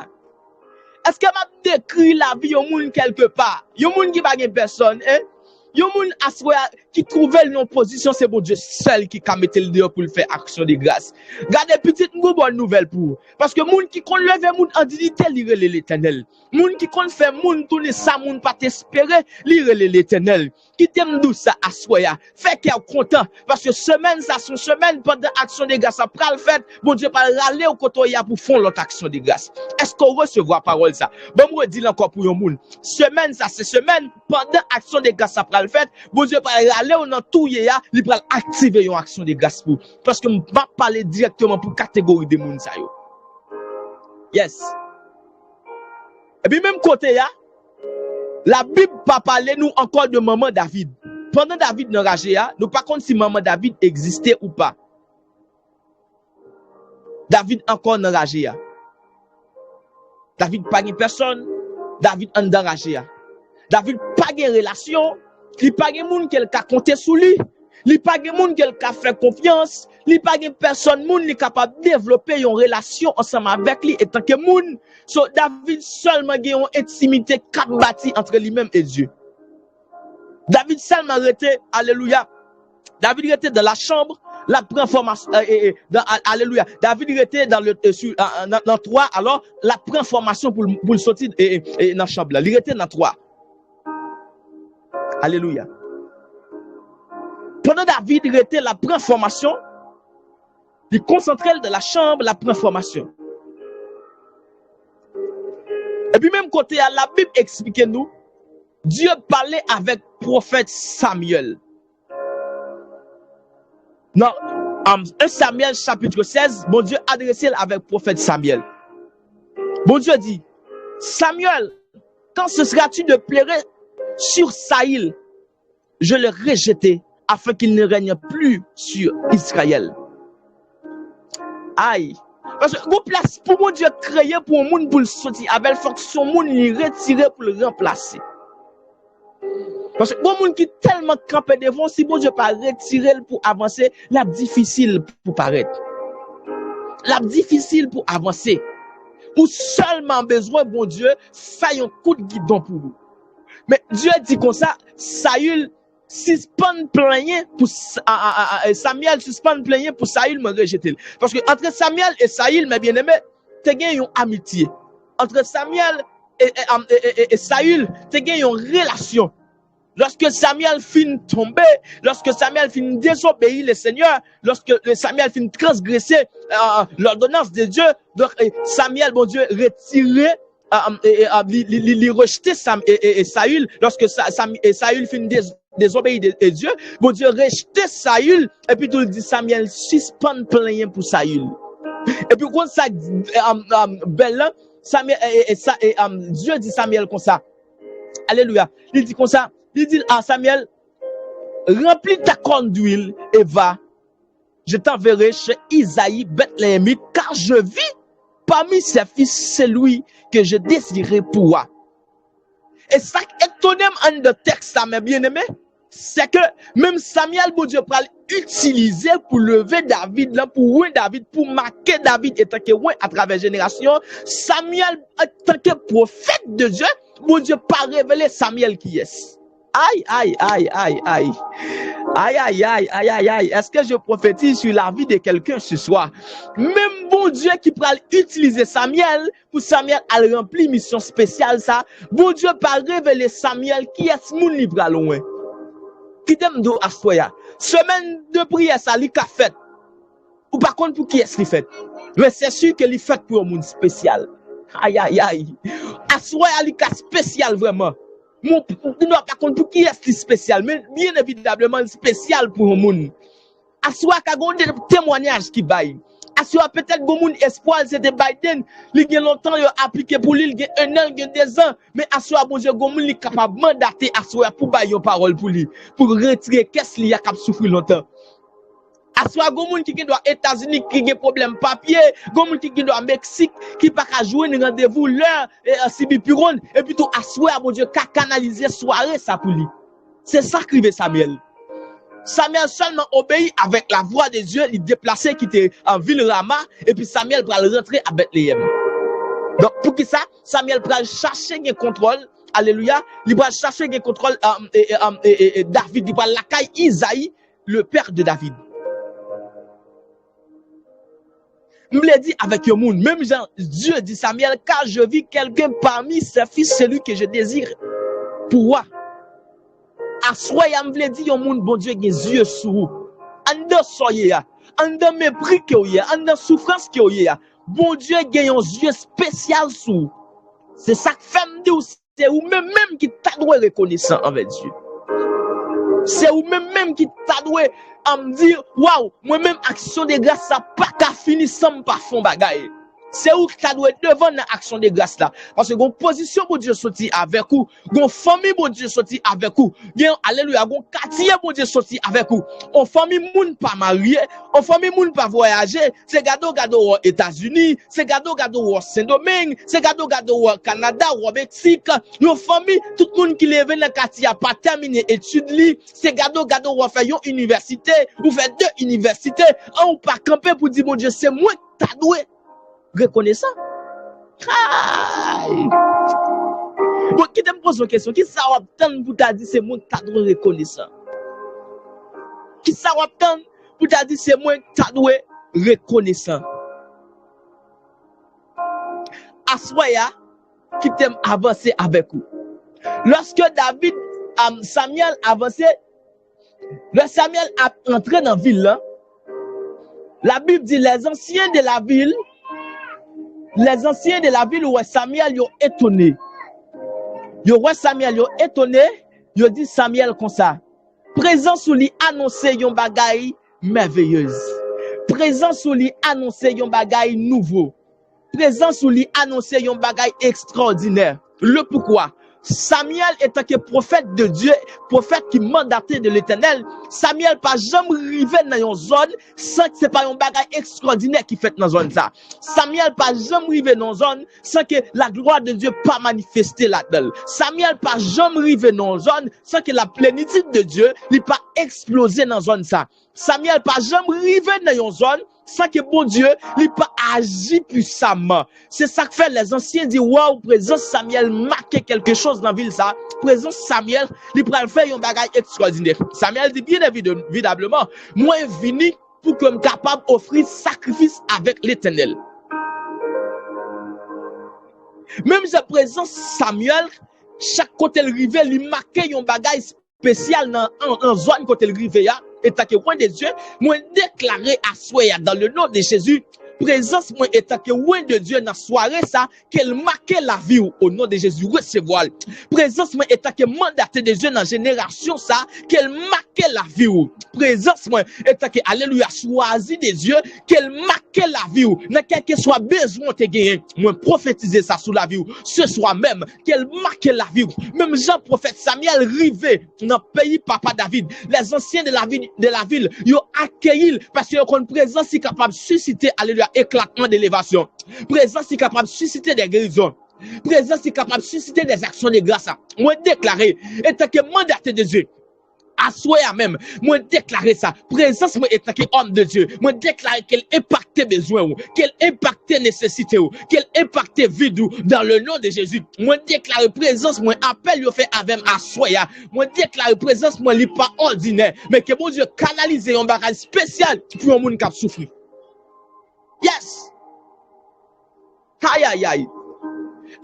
Èske m ap dekri lavi yon moun kèlke pa? Yon moun ki pa gen pèsòn, en? Yon moun aswè a ki twouve l nan yon pozisyon, se Bondye sèl ki ka mete l deyò pou l fè aksyon de gras. Gade, pitit, m gon bòn nouvèl pou ou. Paske moun ki konn leve moun an diyite, li rele Letènèl. Moun ki konn fè moun tounen sa moun pa t espere, li rele Letènèl. Kite m di w sa aswè a. Fè kè w kontan, paske semèn sa se yon semèn pandan aksyon de gras la pral fèt, Bondye pral rale w kote w ye a pou fè yon lòt aksyon de gras. Èske w resevwa pawòl sa? Ban m redi l ankò pou yon moun. Semèn sa se semèn pandan aksyon de gras la pral fèt, Bondye pral rale w nan tou w ye a, li pral aktive yon aksyon de gras pou ou. Paske m ap pale dirèkteman pou kategori de moun sa yo. Yes. Epi menm kote a, Labib pa pale nou ankò de manman David. Pandan David nan raje a, nou pa konn si manman David egziste ou pa. David ankò nan raje a. David pa gen pèsòn. David anndan raje a. David pa gen relasyon. Li pa gen moun ke l ka konte sou li. Li pa gen moun ke l ka fè konfyans. Li pa gen pèsòn moun li kapab devlope yon relasyon ansanm avèk li etanke moun. So, David sèlman gen yon entimite k ap bati antre li menm e Dye. David sèlman rete, alelouya, David rete dans la chambre, l ap pran fòmasyon, e, e, e, dans, a- alelouya, David rete dans le, e, sur, a- a- nan, nan twa, alò, l ap pran fòmasyon pou l, pou l soti, e, e, e, nan chanm la. Li rete nan twa. Alelouya. Pandan David rete, l ap pran fòmasyon, li konsantre l dans la chambre, l ap pran fòmasyon. Epi menm kote a, Labib eksplike nou, Dye pale avèk pwofèt Samyèl. Nan, um, en Samyèl chapitre seize, Bondye adrese l avèk pwofèt Samyèl. Bondye di, Samuel, quand cesseras-tu de pleurer sur Saül? Je l'ai rejeté afin qu'il ne règne plus sur Israël. Ay. Paske gon plas pou Bondye kreye pou yon moun pou l soti avè l, fòk se yon moun li retire pou l ranplase. Paske gon moun ki tèlman kanpe devan w, si Bondye pa retire l pou avanse, l ap difisil pou parèt. L ap difisil pou avanse. Ou sèlman bezwen Bondye fè yon kout gidon pou ou. Men Dye di konsa, Sayil sispann plenyen pou Sa- a- a- a- a- Samyèl sispann plenyen pou Sayil, mwen rejete l. Paske antre Samyèl e Sayil, men byeneme, te gen yon amitye. Antre Samyèl e, e, e, e, e, e Sayil, te gen yon relasyon. Lòske Samyèl fin tonbe, lòske Samyèl fin dezobeyi le Senyè, lòske Samyèl fin transgrese, euh, lòdonans de Dye, donk, eh, Samyèl, Bondye retire, euh, eh, eh, li, li, li, li rejte Sam, eh, eh, eh, Sayil, lòske Sa, Sam, eh, Sayil fin dez, dezobeyi de, de Dye, Bondye rejte Sayil, epi tou l di Samyèl sispann plenyen pou Sayil. Epi w konn sa k, eh, um, um, bèl lan, Samyèl, eh, eh, eh, sa, eh, um, Dye di Samyèl konsa, alelouya, li di konsa, li di a Samyèl, remplis ta corne d'huile et va, je t'enverrai chez Isaï Bethléemite, car je vis parmi ses fils celui que je désirais pour roi. E sa k etone m anndan tèks sa, men byeneme, se ke menm Samyèl Bondye pral itilize pou leve David lan, pou wen David, pou make David etanke wen atravè jenerasyon, Samyèl, antanke pwofèt de Dye, Bondye pa revele Samyèl kiyès. Ay, ay, ay, ay, ay. Ay, ay, ay, ay, ay, ay. Est-ce que je prophétise sur la vie de quelqu'un ce soir? Menm Bondye ki pral itilize Samyèl pou Samyèl al ranpli misyon espesyal sa, Bondye pa revele Samyèl kiyès moun li pral wen. Kite m di w aswè a, semèn de priyè sa, li ka fèt. Ou pa konn pou kiyès li fèt. Men se si ke li fèt pou yon moun espesyal. Ayayay. Aswè a li ka espesyal vrèman. Men ou pa konn pou kiyès li espesyal. Men byen evidableman, li espesyal pou yon moun. Aswè a ka gen yon temwayaj ki bay. Aswè a petèt gen moun espwa l se te Biden. Li gen lontan yo aplike pou li, li gen ennan, li gen dezan. Men aswè a Bondye gen moun li kapab mandate aswè a pou bay yon pawòl pou li. Pou retire kès li a k ap soufri lontan. Aswè a gen moun ki gen dwa Etazini ki gen pwoblèm papye, gen moun ki gen dwa Meksik ki pa ka jwenn randevou lè e, e, sibi piwon, epi tou aswè a Bondye ka kanalize sware sa pou li. Se sa k rive Samyèl. Samyèl sèlman obeyi avèk la vwa de Dye, li deplase kite an vil Rama, epi Samyèl pral rantre a Betleyèm. Donk, poukisa Samyèl pral chache gen kontwòl, alelouya, li pral chache gen kontwòl e, e, e, e, e, e, David, li pral lakay Izayi, le père de David. M vle di avèk yon moun, menm jan Dye di Samyèl, car je vis quelqu'un parmi ses fils, celui que je désire pour roi. Aswè a, m vle di yon moun, Bondye gen zye sou ou. Anndan sa w ye a, anndan mepri ke w ye a, anndan soufrans ke w ye a, Bondye gen yon zye espesyal sou ou. Se sa k fè m di w, se ou menm menm ki ta dwe rekonesan anvè Dye. Se ou menm menm ki ta dwe, um, di, waw, mwen menm aksyon de gras sa pa ka fini san m pa fè yon bagay. Se ou ki ta dwe devan nan aksyon de gras la. Paske gon pozisyon Bondye soti avèk ou, gon fanmi Bondye soti avèk ou. Gen, alelouya, gon katye Bondye soti avèk ou. On fanmi moun pa marye, on fanmi moun pa vwayaje, se gade w gade w Etazini, se gade w gade w Sendomeng, se gade w gade w Kanada, w Meksik. Yon fanmi, tout moun ki leve nan katye a pa tèmine etid li, se gade w gade w fè yon inivèsite, ou fè de inivèsite, an ou pa kanpe pou di Bondye se mwen k ta dwe rekonesan. Kay! Bon, kite m poze yon kesyon. Kisa w ap tann pou ta di se mwen k ta dwe rekonesan? Kisa w ap tann pou ta di se mwen k ta dwe rekonesan? Aswè a, kite m avanse avèk ou. Lòske David, am, Samyèl avanse, lè Samyèl ap antre nan vil lan, Labib di, les anciens de la ville, les anciens de la ville wè Samyèl, yo etone. Yo wè Samyèl, yo etone, yo di Samyèl konsa, prezans ou li anonse yon bagay mèveyez. Prezans ou li anonse yon bagay nouvo. Prezans ou li anonse yon bagay ekstraòdinè. Le poukwa? Samyèl, etanke pwofèt de Dye, pwofèt ki mandate de Letènèl, Samyèl pa janm rive nan yon zòn san ke se pa yon bagay ekstraòdinè ki fèt nan zòn sa. Samyèl pa janm rive nan yon zòn san ke laglwa de Dye pa manifeste ladan l. Samyèl pa janm rive nan yon zòn san ke la plenitid de Dye li pa eksploze nan zòn sa. Samyèl pa janm rive nan yon zòn san ke Bondye li pa aji pwisaman. Se sa k fè lèzansyen di, waw, prezans Samyèl make kèlke choz nan vil sa. Prezans Samyèl, li pral fè yon bagay ekstraòdinè. Samyèl di, byen evidableman, mwen vini pou ke m kapab ofri sakrifis avèk Letènèl. Menm jan prezans Samyèl, chak kote l rive, li make yon bagay espesyal nan, nan, nan zòn kote l rive a, etanke wen de Dye, mwen deklare aswè a, dans le nom de Jésus, prezans mwen etanke wen de Dye nan sware sa, ke l make lavi w, o non de Jezi, resevwa l. Prezans mwen etanke mandate de Dye nan jenerasyon sa, ke l make lavi w. Prezans mwen etanke, alelouya, chwazi de Dye, ke l make lavi w. Nan kèlkeswa bezwen w te genyen, mwen pwofetize sa sou lavi w. Se swa menm, ke l make lavi w. Menm jan pwofèt Samyèl rive nan peyi papa David, lèzansyen de la vil, de la vil, yo akeyi l, paske yo konn prezans li kapab sisite, alelouya, eklatman de levasyon. Prezans li kapab sisite de gerizon. Prezans li kapab sisite de aksyon de gras. Mwen deklare, etanke mandate de Dye, aswè a menm, mwen deklare sa. Prezans mwen etanke òm de Dye, mwen deklare ke l enpakte bezwen w, ke l enpakte nesesite w, ke l enpakte vid ou, dans le nom de Jésus. Mwen deklare prezans mwen, apèl yo fè avè m aswè a. Mwen deklare prezans mwen, li pa òdinè, men ke Bondye kanalize yon bagay espesyal pou yon moun k ap soufri. Yes! Ayayay!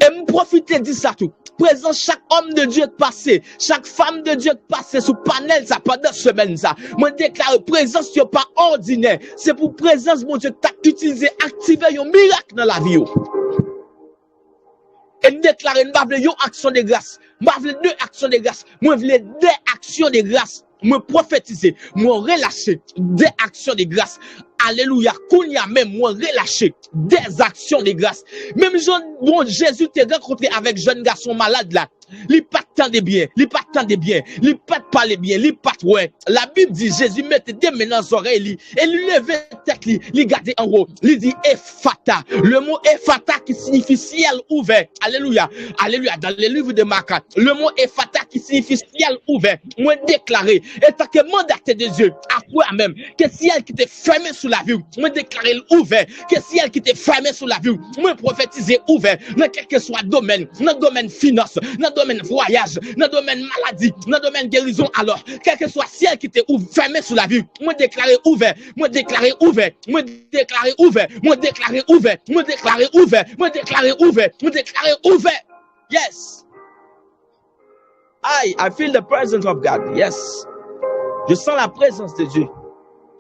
M pwofite di sa tou. Prezans chak òm de Dye k pase, chak fanm de Dye k pase sou panèl sa pandan semèn sa. Mwen deklare prezans yo pa òdinè. Se pou prezans Bondye k t ap itilize aktive yon mirak nan lavi yo. E n deklare n pa vle yon aksyon de gras. M pa vle de aksyon de gras. Mwen vle de aksyon de gras. Mwen pwofetize, mwen relache de aksyon de gras. Alelouya. Kounye a menm, mwen relache de aksyon de gras. Menm jan bon Jezi te rankontre avèk jèn gason malad la, li pa t tande byen, li pa t tande byen, li pa t pale byen, li pa t wè. Labib di Jezi mete de men nan zòrèy li e li leve tèt li, li gade anwo, li di Efata. Le mo Efata ki siyifi syèl ouvè. Alelouya, alelouya. Dans le livre de Marc, le mo Efata ki siyifi syèl ouvè. Mwen deklare, etanke mandatè de Dye, aprè menm, ke syèl ki te fèmen sou lavi w, mwen deklare l ouvè. Ke syèl ki te fèmen sou lavi w, mwen pwofetize ouvè. Nan kèlkeswa domèn, nan domèn finans, nan domèn vwayaj, nan domèn maladi, nan domèn gerizon, alò, kèlkeswa syèl ki te ou fèmen sou lavi w, mwen deklare ouvè. Mwen deklare ouvè. Mwen deklare ouvè. Mwen deklare ouvè. Mwen deklare ouvè. Mwen deklare ouvè. Mwen deklare ouvè. Yes. I, I feel the presence of God. Yes. Je sens la présence de Dieu.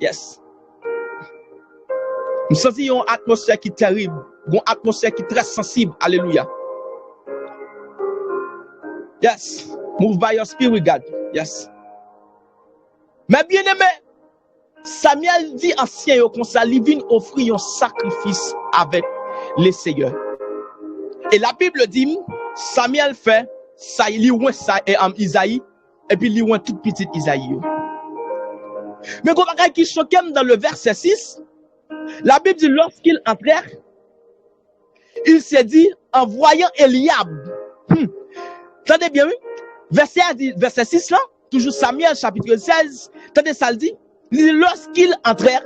Yes. M santi yon atmosfè ki terib, yon atmosfè ki trè sansib. Alelouya. Yes. Move by your spirit, God. Yes. Mes bien-aimés, Samyèl di ansyen yo konsa, li vin ofri yon sakrifis avèk Leseyè. E Labib di m, Samyèl fè sa, li wen sa, e, um, Izayi, epi li wen tout pitit Izayi yo. Men gon bagay ki choke m dans le verset six, Labib di, lorsqu'ils entrèrent, il se dit, en voyant Eliab. Hmm. Tande byen, wi. Vèsè a di, vèsè sis la, toujou Samyèl, chapit sèz, tande sa l di. Li di, lorsqu'ils entrèrent,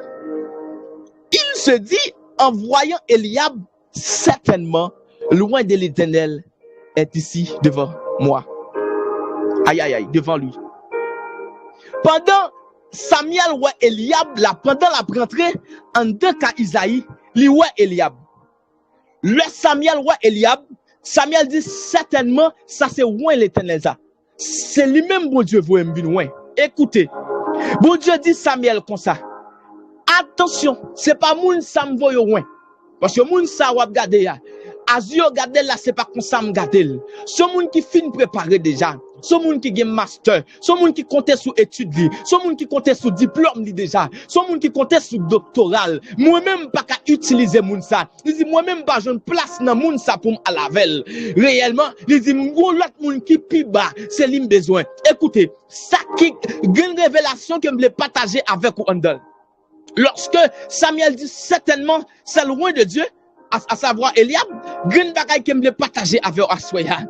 il se dit, en voyant Eliab, certainement, l'oint de l'Éternel est ici devant moi. Aïe, aïe, aïe, devant lui. Pandan Samyèl wè Eliab la, pandan l ap rantre anndan kay Izayi, li wè Eliab. Lè Samyèl wè Eliab, Samyèl di, sètènman, sa se wen Letènèl sa. Se li menm Bondye voye m vin wen. Ekoute, Bondye di Samyèl konsa, atansyon, se pa moun sa m voye w wen. Paske moun sa w ap gade a, a zye w gade l la, se pa konsa m gade l. Se yon moun ki fin prepare deja. Se yon moun ki gen mastè. Se yon moun ki konte sou etid li. Se yon moun ki konte sou diplòm li deja. Se yon moun ki konte sou doktora l. Mwen menm, m pa ka itilize moun sa. Li di, mwen menm, m pa jwenn plas nan moun sa pou m al avè l. Reyèlman, li di, m gon lòt moun ki pi ba. Se li m bezwen. Ekoute, sa ki gen revelasyon ke m vle pataje avèk ou anndan l. Lorsque Samuel dit certainement, c'est loin de Dieu, à, à savoir Eliab, grenn bagay ke m vle pataje avè w aswè a.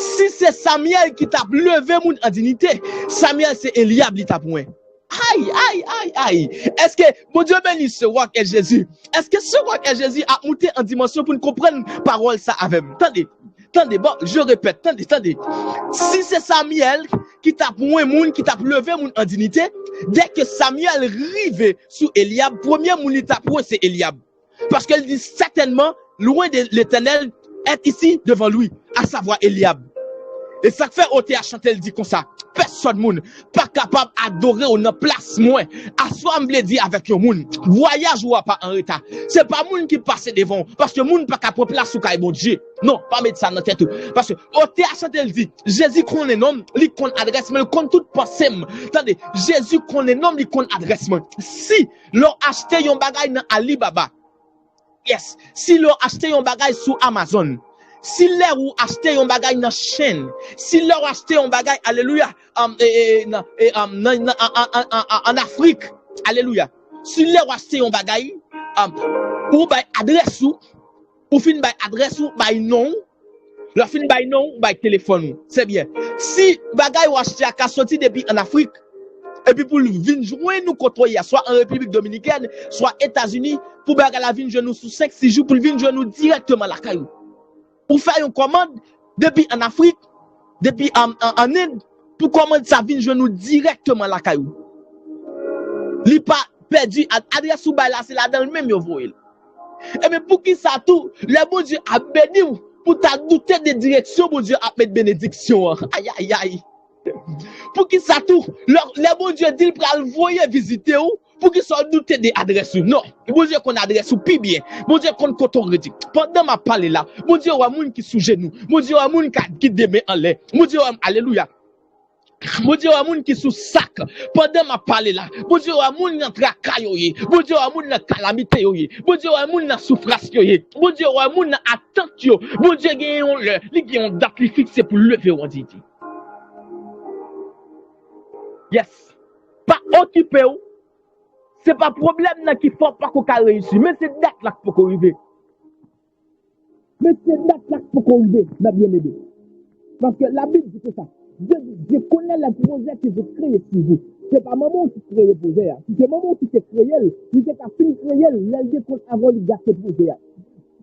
Si se Samyèl ki t ap leve moun an dinite, Samyèl se Eliab li t ap wen. Ay, ay, ay, ay. Èske, Bondye beni ce roi qu'est Jésus. Èske ce roi qu'est Jésus ap moute an dimansyon pou n konprann pawòl sa avè m? Tande, tande, bon, je répète, tande, tande. Si se Samyèl ki t ap wen moun, ki t ap leve moun an dinite, dèke Samyèl rive sou Elyab, premye moun li t ap wen se Elyab. Paske l di, certainement, l'oint de l'Éternel est ici devant lui, à savoir Eliab. E sa k fè otè a chante l di konsa, pèsonn moun pa kapab adore w nan plas mwen. Aswè a m vle di avèk yon moun, vwayaj ou a pa an reta. Se pa moun ki pase devan w, paske moun pa ka pran plas ou kay Bondye. Non, pa met sa nan tèt ou. Paske otè a chante l di, Jezi konnen non m, li konn adrès mwen, li konn tout panse m. Tande, Jezi konnen non m, li konn adrès mwen. Si lè w achte yon bagay nan Alibaba, yes, si lè w achte yon bagay sou Amazon, si lè ou achte yon bagay nan Chine, si lè w achte yon bagay, alelouya, um, e, e, nan, e, um, nan, nan, an, an, an, an, an Afrik, alelouya, si lè w achte yon bagay, um, ou bay adrès ou, ou fin bay adrès ou, bay non w, lè w fin bay non w, ou bay telefòn ou. Se byen. Si bagay ou achte a ka soti depi an Afrik, epi pou l vin jwenn ou kote w ye a, swa an Repiblik Dominikèn, swa Etazini, pou bagay la vin jwenn ou sou senk, sis jou, pou l vin jwenn ou dirèkteman lakay ou. Ou fè yon kòmand depi an Afrik, depi an, an, an End, pou kòmand sa vin jwenn ou dirèkteman lakay ou. Li pa pèdi, ad-, adrès ou bay la, se ladan l menm yo voye l. Ebyen, poukisa tou, lè Bondye ap beni w, pou ta doute de direksyon Bondye ap met benediksyon an. Ayayay! Poukisa tou, lè, lè Bondye di l pral voye vizite w, poukisa w doute de adrès ou? Non, Bondye konn adrès ou pi byen. Bondye konn kote w rete. Pandan m ap pale la, Bondye wè moun ki sou jenou. Bondye wè moun ka, ki de men anlè. Bondye wè, alelouya. Bondye wè moun ki sou sak. Pandan m ap pale la, Bondye wè moun nan traka yo ye. Bondye wè moun nan kalamite yo ye. Bondye wè moun nan soufrans yo ye. Bondye wè moun nan atant yo. Bondye gen yon lè, li gen yon dat li fikse pou leve w an diyite. Yes. Pa okipe w. Se pa pwoblèm nan ki fè w pako ka reyisi, men se dat la k poko rive. Men se dat la k poko rive, mè byeneme. Paske Labib di konsa, Dye di, Dye connaît les projets que je crée sur vous. Se pa manman w ki kreye pwojè a. Si se manman w ki te kreye l, li te ka fin kreye l, lè l gen kont avè w, li gate pwojè a.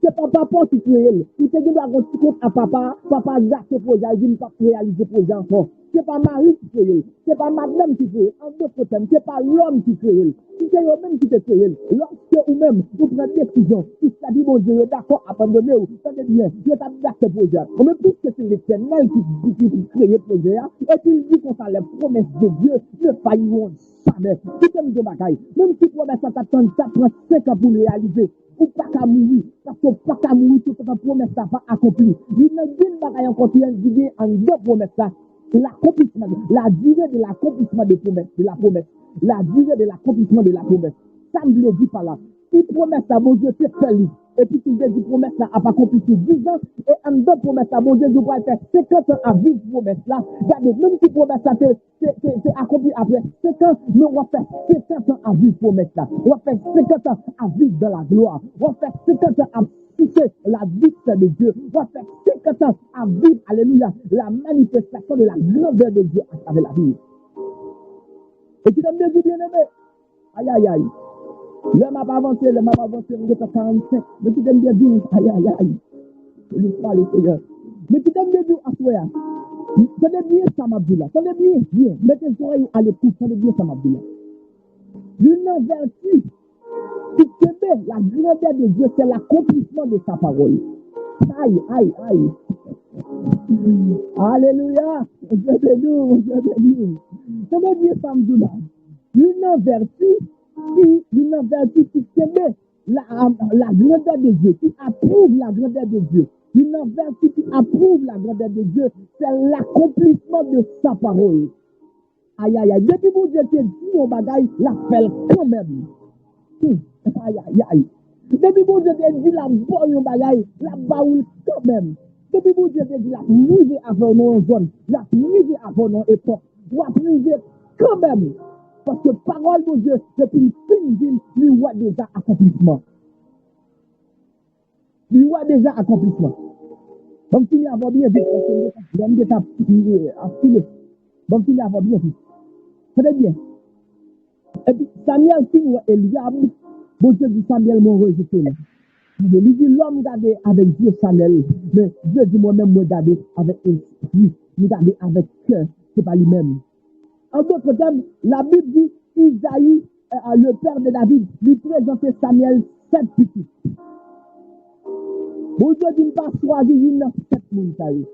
Se pa papa w ki kreye l. Ou te gen dwa gen ti kont a papa a, papa a gate pwojè a, li di m p ap reyalize pwojè a ankò. Se pa mari ki kreye l. Se pa madanm ki kreye l. An dòt tèm, se pa lòm ki kreye l. Si se yo menm ki te kreye l, lòske ou menm, ou pran desizyon pou sèvi Bondye, yo dakò abandone w, tande byen, yo t ap gate pwojè a. Men piske se Letènèl ki, ki, ki kreye pwojè a, epi l di konsa, les promesses de Dieu ne failliront jamais. Kite m di w bagay, menm si pwomès la t ap tann, t ap pran senk an pou l reyalize, ou pa ka mouri, paske w pa ka mouri toutotan pwomès la pa akonpli. Youn nan grenn bagay ankò ki gen anndan pwomès la, l'accomplissement, la durée de l'accomplissement de promesse, de la promesse. La durée de l'accomplissement de la promesse. Sa m vle di pa la, si pwomès la Bondye te fè li, epi ki vle di pwomès la ap akonpli sou diz an, e anndan pwomès la Bondye di w pral fè senkant an ap viv pwomès la, gade, menm si pwomès la te, te, te, te akonpli apre senk an, men w ap fè senkant an ap viv pwomès la. W ap fè senkant an ap viv dans la gloire. W ap fè senkant an ap souse la douceur de Dieu. W ap fè senkant an ap viv, alelouya, la manifestation de la grandeur de Dieu à travers la vie. E ki te m di byeneme, ayayay. Lè m ap avanse, lè m ap avanse, m gentan karannsenk. Men kite m byen di w, ayayay. Jezi pale, Seyè. Men kite m byen di w aswè a. Tande byen sa m ap di w la. Tande byen, byen. Mete zòrèy ou alekout. Tande byen sa m ap di w la. Youn nan vèti ki kenbe la grandeur de Dieu, c'est l'accomplissement de sa parole. Ay, ay, ay. Alelouya. Bondye beni w, Bondye beni w. Tande byen sa m di w la. Youn nan vèti ki, youn nan vèti ki kenbe la, la grandeur de Dieu, qui approuve la grandeur de Dieu. Youn nan vèti ki approuve la grandeur de Dieu, c'est l'accomplissement de sa parole. Ayayay, depi Bondye te di yon bagay, l ap fè l kanmenm. Hmm, ayayay. Depi Bondye te di l ap ba w yon bagay, l ap ba ou l kanmenm. Depi Bondye te di l ap rive avè w nan yon zòn, l ap rive avè w nan yon epòk, w ap rive kanmenm. Paske pawòl Bondye, depi l fin di l, li wè deja akonplisman. Li wè deja akonplisman. Ban m fini avè w byen vit, paske m gentan, m gentan ap, ap file. Ban m fini avè w byen vit. Tande byen. Epi Samyèl fin wè Elyab, Bondye di Samyèl, mwen rejete l. Li di, lòm gade avèk zye chanèl, men Dye di mwen menm mwen gade avèk espri, m gade avèk kè, se pa li menm. An dòt tèm, Labib di, Isaï, euh, le père de David, li prezante Samyèl sèt pitit. Bondye di m pa chwazi youn nan sèt moun sa yo.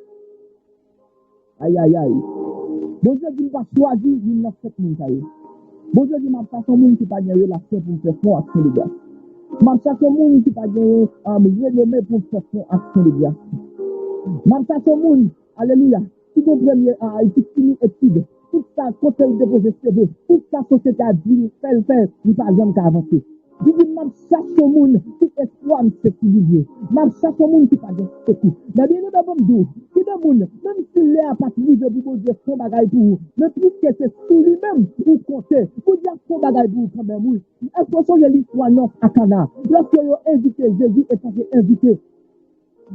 Ayayay. Bondye di m pa chwazi youn nan sèt moun sa yo. Bondye di m ap chache yon moun ki pa gen relasyon pou m fè fon aksyon de gras. M ap chache yon moun ki pa gen, um, renome pou m fè fon aksyon de gras. M ap chache yon moun, alelouya, ki gon premye, a, ki fini etid. Tout sa, kote l depoze seve, tout sa sosyete a di l fè, l fè, li pa janm ka avanse. Li di, m ap chache yon moun ki espwa m se sou li ye. M ap chache yon moun ki pa gen sekou. Men byeneme, ban m di w, ki de moun, menm si lè a pa t rive pou Bondye fè yon bagay pou ou, men piske se sou li menm ou konte, Bondye ap fè yon bagay pou ou kanmenm, wi. Èske w sonje listwa nòs a Kana? Lòske yo envite Jezi etanke envite,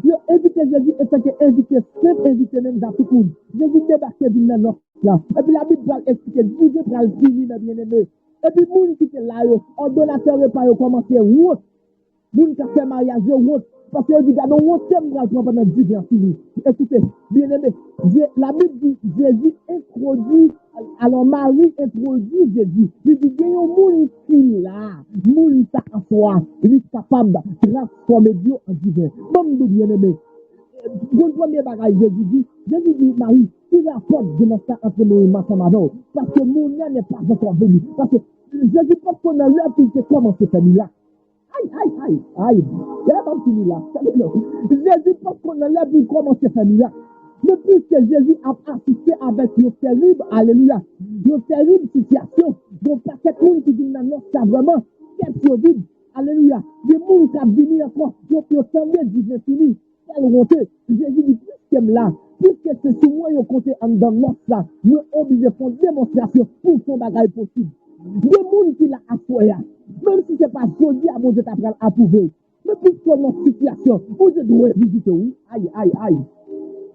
yo envite Jezi etanke envite, senp envite menm jan tout moun. Jezi debake vin nan nòs la. Epi Labib pral eksplike, diven pral fini, men byeneme. Epi moun ki te la yo, òdonatè repa yo kòmanse wont. Moun k ap fè maryaj yo wont. Paske yo di, gade yon wont ke m pral pran pandan diven an fini. Ekoute, byeneme, Je-, Labib di, Jezi entwodui, alò Mari entwodui Jezi. Li di, gen yon moun ki la, moun sa aswè a, li kapab transfòme dlo an diven. Ban m di w, byeneme, Yon premye bagay Jezi di, Jezi di Mari, ki rapò dimanch la ant mwen e madanm avè w? Paske mon heure n'est pas encore venue. Paske Jezi potko nan lè pou l te kòmanse fè mirak. Ay, ay, ay, ay. Gade m ap fini la. Tande non. Jezi potko nan lè pou l kòmanse fè mirak. Men piske Jezi ap asiste avèk yon tèrib, alelouya, yon tèrib sitiyasyon, yon pakèt moun ki vin nan nòs la vrèman, tèt yo vid, alelouya. Gen moun k ap vini ankò, yo, yo tande diven fini. Kè l wonte, Jezi di, piske m la, piske se sou mwen yo konte anndan nòs la, mwen oblije fè yon demonstrasyon pou m fè yon bagay posib. Gen moun ki la aswè a, menm si se pa jodi a Bondye ta pral apwouve w, men piske w nan sitiyasyon, Bondye dwe vizite w, wi. Ay, ay, ay.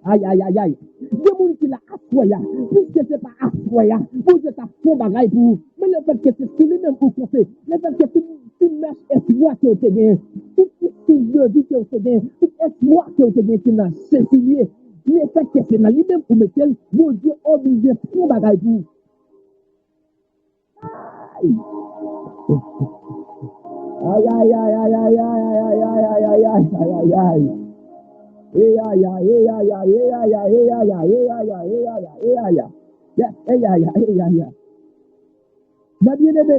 Ay, ay, ay, ay. Gen moun ki la aswè a, piske se pa aswè a Bondye t ap fè yon bagay pou ou, men lefètke se sou li menm ou konte, lefètke tout ti mèch espwa ke w te genyen, tout ti souf de vi ke w te genyen, tout espwa ke w te genyen, se nan Jezi li ye. Lefètke se nan li menm ou mete l, Bondye oblije fè yon bagay pou ou. Ay! Ay, ay, ay, ay, ay, ay, ay, ay, ay, ay, ay, ay, ay, ay, ay. Eyaya, eyaya, eyaya, eyaya, eyaya, eyaya, eyaya, eyaya. Yes, eyaya, eyaya. Mè byeneme,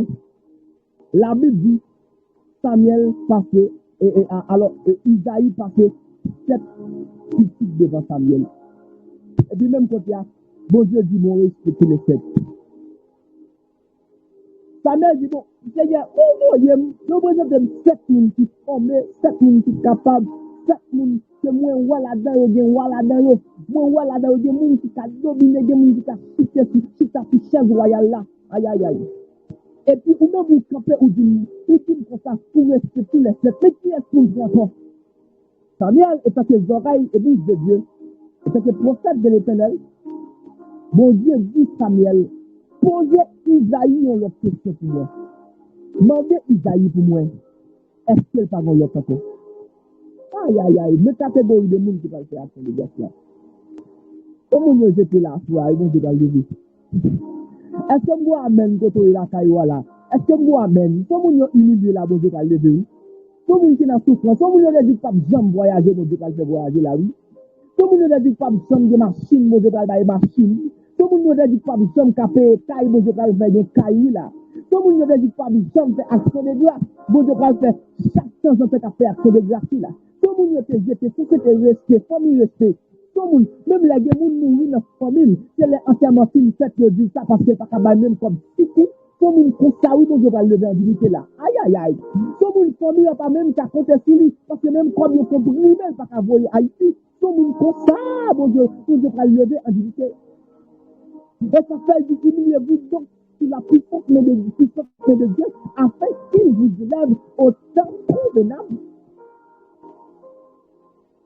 Labib di, Samyèl pase, e, e, a, alò, e, Izayi pase sèt pitit devan Samyèl. Epi menm kote a, Bondye di, bon, respekte le sèt. Samyèl di, bon, Senyè, ou voye m, ou prezante m sèt moun ki fòme, sèt moun ki kapab, sèt moun ke mwen wè ladan yo, gen wa ladan yo, mwen wè ladan yo, gen moun ki ka domine, gen moun ki ka chite sou, chita sou chèz wayal la. Ay, ay, ay. Epi ou menm ou kanpe, ou di m, ou di m konsa, pou respekte le sèt. Men kiyès pou l pran ankò? Samyèl, etanke zòrèy e bouch de Dye, etanke pwofèt de Letènèl, Bondye di Samyèl, poze Izayi yon lòt kesyon pou mwen. Mande Izayi pou mwen, èske l pa gen yon lòt ankò? Ay, ay, ay, men kategori de moun ki pral fè aksyon de gras la. Kon moun yo jete la aswè a, Bondye pral leve. Èske m gwo amèn kote w ye lakay ou a la? Èske m gwo amèn? Son moun yo imilye la, Bondye pral leve wi. Son moun ki nan soufrans, son moun yo te di k p ap janm vwayaje, Bondye pral fè vwayaje la wi. Son moun yo te di k p ap janm gen machin, Bondye pral bay machin. Son moun yo te di k p ap janm ka peye kay, Bondye pral fè gen kay wi la. Son moun yo te di k p ap janm fè aksyon de gras, Bondye pral fè chak tanzantan k ap fè aksyon de gras wi la. Son moun yo te jete, sosyete rete, fanmi rete. Son moun, menm lè gen moun mouri nan fanmi l, se lè antèman fin fèt yo di l sa paske l pa ka bay menm kòb siki. Son moun konsa wi Bondye pral leve an diyite la. Ay, ay, ay. Son moun fanmi an pa menm ka konte sou li paske menm kòb yo konprime l pa ka voye Ayiti. Son moun konsa Bondye, Bondye pral leve an diyite. E sa fè l di, humiliez-vous donc sous la puissante main de, puissante main de Dieu, afin qu'il vous élève au temps convenable.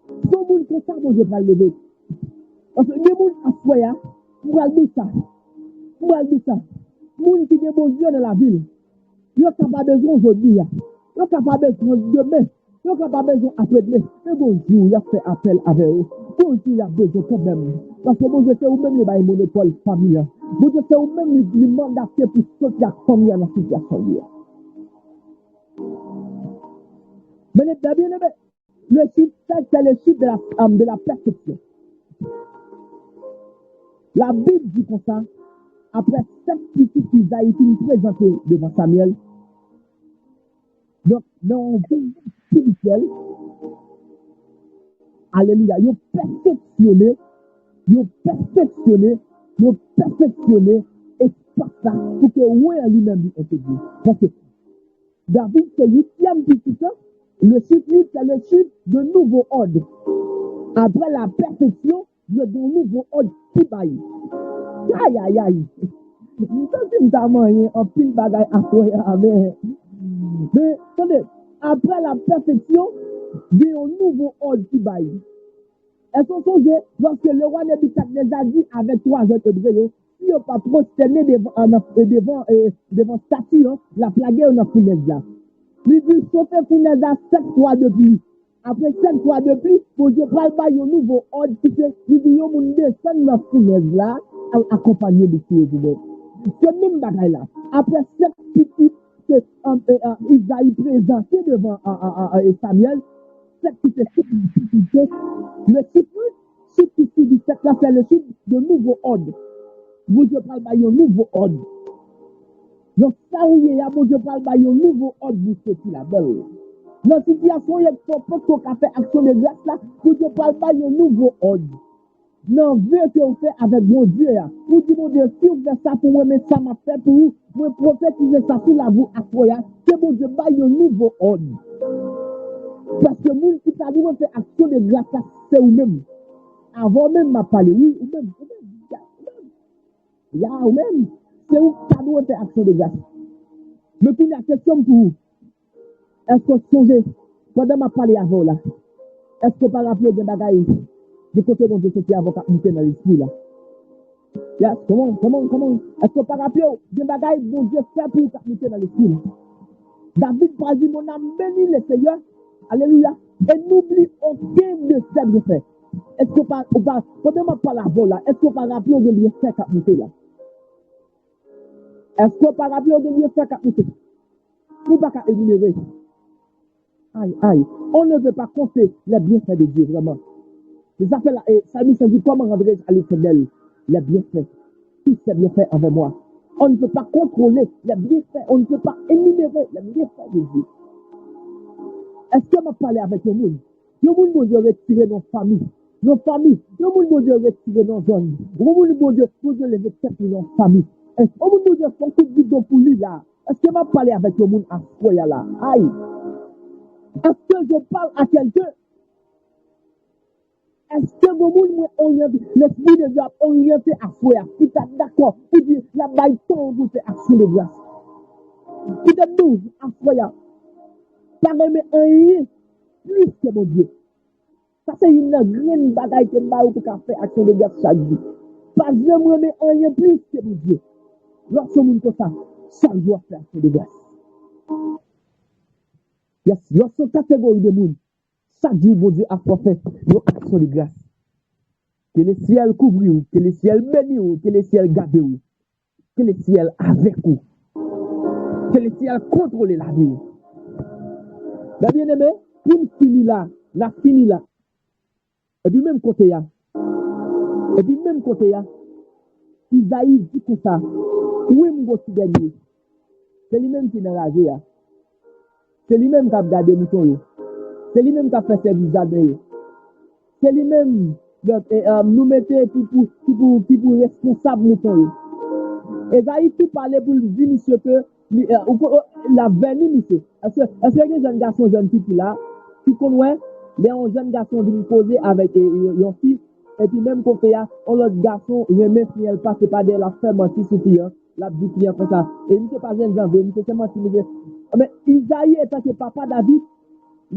Se yon moun konsa Bondye pral leve. Paske gen moun aswè a, m pral di sa, m pral di sa, moun ki gen Bondye nan lavi l, yo ka pa bezwen w jodi a, yo ka pa bezwen w demen, yo ka pa bezwen w apre demen, men gon jou y ap fè apèl avè yo, gon jou y ap bezwen kanmenm. Paske Bondye se ou menm li bay monopòl fanmi an. Bondye se ou menm li, li mandate pou soti ak fanmi an nan sitiyasyon li a. Men lè byen eme, le chiffre sept, c'est le chiffre de la, euh, de la perfection. Labib di konsa, apre sèt pitit Izayi fin prezante devan Samyèl, donk, nan yon vi espirityèl, alelouya, yo pèfeksyone, yo pèfeksyone, yo pèfeksyone espas la pou ke wen an li menm li entegre. Paske David se uityèm pitit lan, le chiffre huit, c'est le chiffre de nouveau ordre. Après la perfection, yo gen yon nouvo òd ki bay. Ay, ay, ay. M santi m ta manyen anpil bagay aswè a, men, men, tande, apre la pèfeksyon, gen yon nouvo òd ki bay. Èske w sonje, lòske lewa Nebikadneza di avèk twa jèn ebre yo, si yo pa pwostène devan, an, nan, devan, eh, devan stati an, l ap lage yo nan founèz la. Li di, chofe founèz la sèt fwa de pli. Apre sèt fwa de pli, Bondye pral bay yon nouvo òd ki se, li di yon moun desann nan founèz la, al akonpanye bouch yo pou mwen. Se menm bagay la. Apre sèt pitit ke, um, eh, uh, Izayi prezante devan, uh, uh, uh, uh, Samyèl, sèt ki se sèt difikilte, le chif uit, chif ki sivi sèt la, se le chif de nouvo òd. Bondye pral bay yon nouvo òd. Nan sa ou ye a, Bondye pral bay yon nouvo òd pou soti ladan l. Nan sitiyasyon ou ye k fè w panse w ka fè aksyon de gras la, Bondye pral bay yon nouvo òd. Nan ve ke w fè avèk Bondye a, ou di Bondye, si w fè sa pou mwen, men sa m ap fè pou ou, mwen pwofetize sa sou lavi w aswè a, ke Bondye bay yon nouvo òd. Paske moun ki ta dwe fè aksyon de gras la, se ou menm. Avè w menm m ap pale, wi, ou menm, ou menm, ya, ou menm. Ya, ou menm, se ou ki ta dwe fè aksyon de gras. Men kounye a, kesyon m pou ou, èske w sonje, pandan m ap pale avè w la, èske w pa raple w gen bagay, gen kote Bondye soti avè w k ap moute nan lespri w la? Yes, kòman, kòman, kòman? Èske w pa raple w gen bagay Bondye fè pou ou k ap moute nan lespri w la? David pral di, mon âme bénit le Seigneur, alelouya, et n'oublie aucun de ses bienfaits. Èske w pa, ou pa, pandan m ap pale avè w la, èske w pa raple w gen byenfè k ap moute la? Èske w pa raple w gen byenfè k ap moute? Ou pa ka enimere. Aïe, aïe. On ne peut pas compter les bienfaits de Dieu, vraiment. C'est ça fait là, et Psalmiste dit, comment rendrai-je à l'Éternel les bienfaits, tous ses bienfaits envers moi? On ne peut pas contrôler les bienfaits, on ne peut pas énumérer les bienfaits de Dieu. Èske m ap pale avèk yon moun? Yon moun Bondye retire nan fanmi. Nan fanmi. Yon moun Bondye retire nan zòn. Yon moun Bondye, Bondye leve tèt li nan fanmi. Yon moun Bondye fè yon kout bidon pou li la. Èske m ap pale avèk yon moun aswè a la? Ay! Est-ce que je parle à quelqu'un? Èske gen moun mwen oryante, Lespri de Dye ap oryante aswè a, ki ta dakò pou di l ap bay tan pou l fè aksyon de gras? Petèt nou, aswè a, pa renmen anyen plis ke Bondye. Sa se youn nan grenn bagay ke m ba ou pou ka fè aksyon de gras chak jou. Pa janm renmen anyen plis ke Bondye. Lè w se yon moun konsa, chak jou w ap fè aksyon de gras. Yes, lè w se yon kategori de moun, chak jou Bondye ap fè w fè yon aksyon de gras. Ke lesyèl kouvri w, ke lesyèl beni w, ke lesyèl gade w. Ke lesyèl avèk ou. Ke lesyèl kontwole lavi w. Mè byeneme, pou n fini la, n ap fini la. Epi menm kote a, epi menm kote a, Izayi di konsa, wi m gwo ti dènye. Se li menm ki nan raje a. Se li menm k ap gade mouton yo. Se li menm k ap fè sèvis jaden yo. Se li menm, donk, e, e, nou mete ki pou, ki pou, ki pou responsab mouton yo. Ezayi tou pale pou l di misye ke li, e, ou ko-, e, l ap vèni misye. Èske, èske gen jèn gason, jèn fi ki la, ki konn wè, lè yon jèn gason vin koze avèk, e, e, yon fi, epi menm kote a, yon lòt gason renmen fi an, l pase pa dèyè, l ap fè manti sou fi an, l ap di fi an konsa, e misye pa jèn jan vre, misye se manti misye. Men, Izayi, etanke papa David,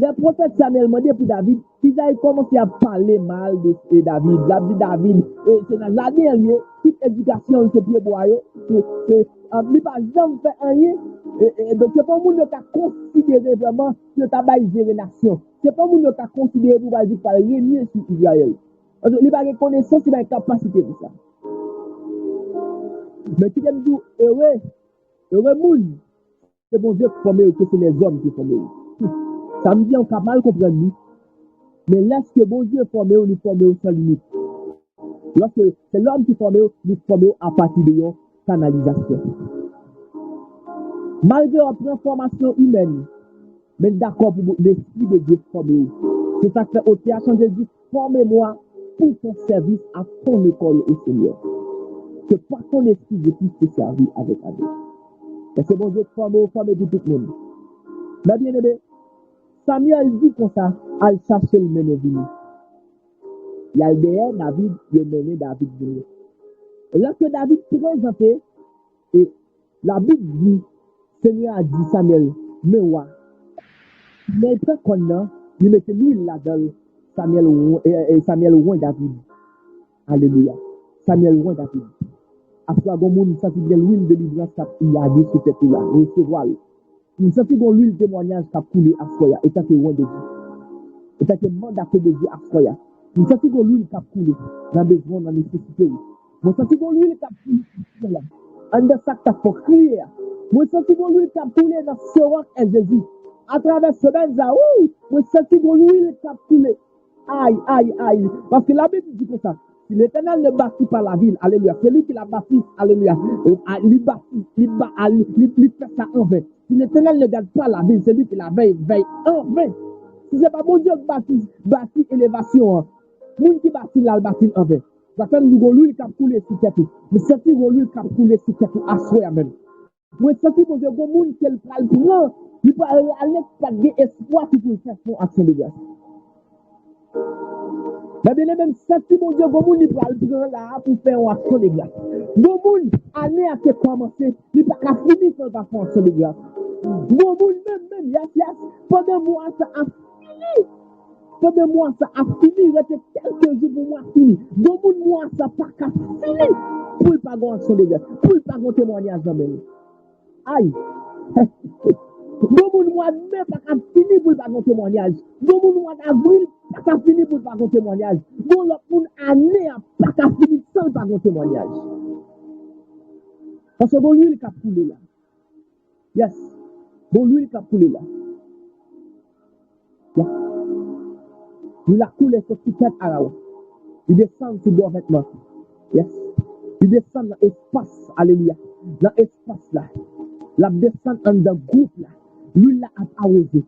lè pwofèt Samyèl mande pou David, Izayi kòmanse ap pale mal de, de David. L ap di David, e, se nan jaden an l ye, tout edikasyon l se pyebwa yo, se, se, a, li pa janm fè anyen. E, e, donk, se pa yon moun yo ka konsidere vrèman ke yo ta bay jere nasyon. Se pa yon moun yo ka konsidere pou bay di k pral renye sou Izrayèl. Paske li pa gen konesans, li pa gen kapasite pou sa. Men kite m di w, ere, ere moun, se Bondye k fòme w, ke se lèzòm ki fòme w. Sa m di an, w ka mal konprann li. Men lèske Bondye fòme w, li fòme w san limit. Lòske se lòm ki fòme w, li fòme w apati de yon kanalizasyon. Malgre w ap pran fòmasyon imèn, men dakò pou Lespri de Dye fòme w. Se sa k fè otè a chante di, forme-moi pour ton service à ton école, ô Seigneur. Que par ton esprit je puisse te servir avec amour. Paske Bondye fòme w, fòme pou tout moun. Mè byeneme, Samyèl di konsa, al chache l mennen vini. Y al dèyè David, yo mennen David vini. E lòske David prezante, e Labib di, Senyè a di Samyèl, men wa. Samyèl pran kòn nan, li mete lwil ladan l. Samyèl wen, e, e, Samyèl wen David. Alelouya. Samyèl wen David. Aswè a, gon moun santi gen lwil delivrans k ap iradi sou tèt ou la. Resevwa l. M santi gon lwil temwayaj k ap koule aswè a, etanke wen de Dye. Etanke mandate de Dye aswè a. M santi gon lwil k ap koule nan bezwen w, nan nesesite w. Mwen santi gon lwil k ap koule aswè a. Anndan sa k t ap fè w kriye a. Mwen santi gon lwil k ap koule nan sewak è Jezi. Atravè semèn sa, wou, mwen santi gon lwil k ap koule. Ay, ay, ay. Paske Labib di konsa, si Letènèl ne bati pa lavil, alelouya, se li ki la bati, alelouya, li bati, li, ba, li, li, li fè sa anven. Si Letènèl ne gad pa lavil, se li ki la vèy, vèy anven. Si se pa Bondye k bati, bati elevasyon an, moun ki bati l al bati l anven. Sa fè m di gon lwil k ap koule sou tèt ou. M santi gon lwil k ap koule sou tèt ou aswè a menm. Mwen santi Bondye gon moun ke l pral pran, li pral rale k pa t gen espwa ki pou l fè fon aksyon de gras. Mè byeneme, m santi Bondye gon moun li pral pran la a pou fè yon aksyon de gras. Gon moun, ane a te kòmanse, li pa ka fini san l pa fè yon aksyon de gras. Gon moun menm, menm, yes, yes, pandan mwa sa ap fini, pandan mwa sa ap fini, rete kèlke jou pou mwa fini. Gon moun mwa sa pa ka fini pou l pa gon aksyon de gras, pou l pa gon temwanyaj nan men l. Ay! Gon moun mwa de me pa ka fini pou l pa gon temwanyaj. Gon moun mwa davril pa ka fini pou l pa gon temwanyaj. Gon lòt moun ane a pa ka fini san l pa gon temwanyaj. Paske gon lwil k ap koule la. Yes. Gon lwil k ap koule la. Lwil la koule soti tèt Arawon. Li desann sou bò vètman. Yes. Li desann nan espas. Alelouya. Nan espas la. L ap desann anndan gwoup la. Lwil la ap awoze.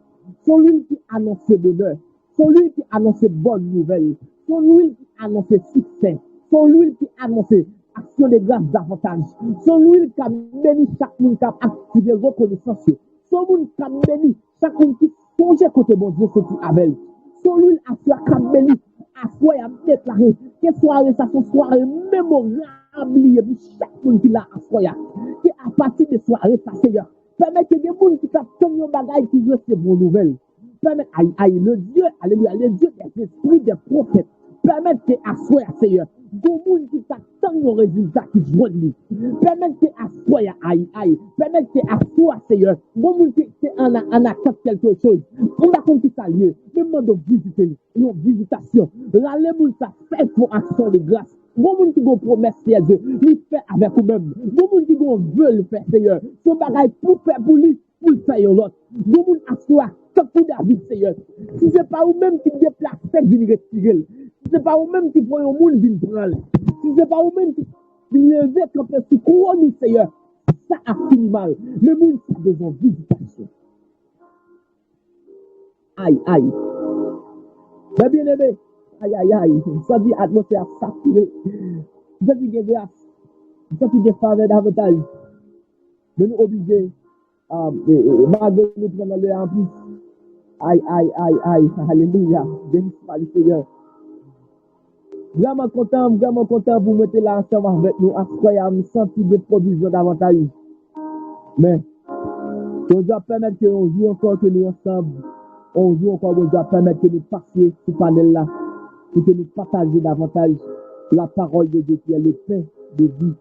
Se yon lwil ki anonse bonè. Se yon lwil ki anonse bòn nouvèl. Se yon lwil ki anonse siksè. Se yon lwil ki anonse aksyon de gras davantaj. Se yon lwil k ap beni chak moun k ap aktive rekonesans yo. Se yon moun k ap beni chak moun ki sonje kote Bondye soti avè l. Se yon lwil aswè a k ap beni. Aswè a ap deklare ke sware sa se yon sware memorab li ye pou chak moun ki la aswè a. Ke apati de sware sa, Seyè, pèmèt ke gen moun ki t ap tann yon bagay ki resevwa yon nouvèl. Pèmèt, ay, ay, le Dieu, alelouya, le Dieu des esprits des prophètes. Pèmèt ke aswè a, Seyè, gon moun ki t ap tann yon rezilta ki jwenn li. Pèmèt ke aswè a, ay, ay, pèmèt ke aswè a, Seyè, gon moun ki te an, an atant kèlke choz. M pa konn ki sa l ye, men m mande w vizite l. Yon vizitasyon. Rale moun sa fè yon aksyon de gras. Gon moun ki gon pwomès, Seyè Dye, li fè avèk ou menm. Gon moun ki gon ve l fè, Seyè. Se yon bagay pou fè pou li, pou l fè yon lòt. Gon moun aswè a, tankou David, Seyè. Si se pa ou menm ki deplase vin retire l, si se pa ou menm ki pran yon moun vin pran l, si se pa ou menm ki vin leve kanpe sou kouwòn ou, Seyè, sa ap fini mal. Men moun sa bezwen vizitasyon. Ay, ay. Mè byeneme, ay, ay, ay. M santi atmosfè a satire. M santi gen gras. M santi gen favè davantaj. Men nou oblije, ah, e, e, malgre nou pran nan lè anplis. Ay, ay, ay, ay. Alelouya. Beni swa li, Seyè. Vrèman kontan, vrèman kontan pou mwen te la ansanm avèk nou aswè a, m santi gen pwovizyon davantaj. Men, Bondye ap pèmèt ke yon jou ankò ke nou ansanm, yon jou ankò Bondye ap pèmèt ke nou pase sou panèl la, pou ke nou pataje davantaj la parole de Dieu qui est le pain de vie.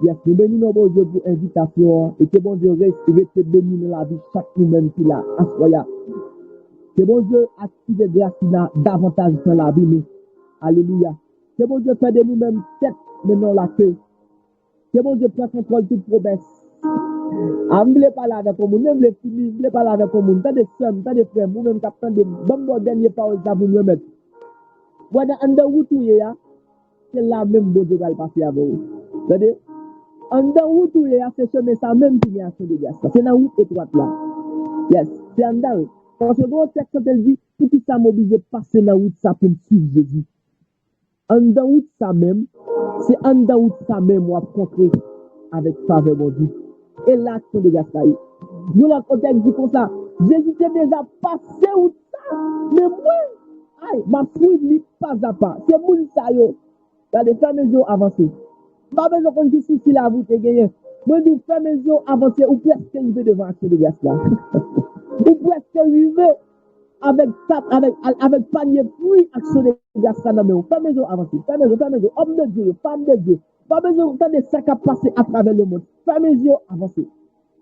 Yes, nou beni non Bondye pou envitasyon an, e ke Bondye res-, rete beni nan lavi chak nou menm ki la aswè a. Ke Bondye aktive gras li la davantaj nan lavi nou. Alelouya. Ke Bondye fè de nou menm tèt, men non lake. Ke Bondye pran kontwòl tout pwomès. A, m vle pale avèk yon moun, men m vle fini, m vle pale avèk yon moun. Tande sè m, tande frè m, ou menm k ap tande, ban m ba w dènye pawòl sa pou m remèt. Wè nan anndan wout ou ye a, se la menm Bondye pral pase avè w. Tande? Anndan wout ou ye a, se chemen sa menm ki gen aksyon de gras la. Se nan wout etwat la. Yes, se anndan l. Paske gen yon tèks kote l di, poukisa m oblije pase nan wout sa pou m swiv Jezi? Anndan wout sa menm, se anndan wout sa menm w ap kontre avèk favè Bondye. E la aksyon de gras la ye. Yon lòt kote di konsa, Jezi te deja pase wout sa, men mwen, ay, m ap swiv li pa a pa. Se moun sa yo. Gade, fèmen je w, avanse. M pa bezwen konn ki sousi lavi w te genyen. Mwen di w, fèmen je w, avanse, ou prèske rive devan aksyon de gras la. Ou prèske rive avèk tap, avèk, avèk panye fwi aksyon de gras la nan men w. Fèmen je w, avanse. Fèmen je w, fèmen je w. Òm de Dye yo, fanm de Dye. Pa bezwen tande sa k ap pase atravè lemonn. Fèmen je w, avanse.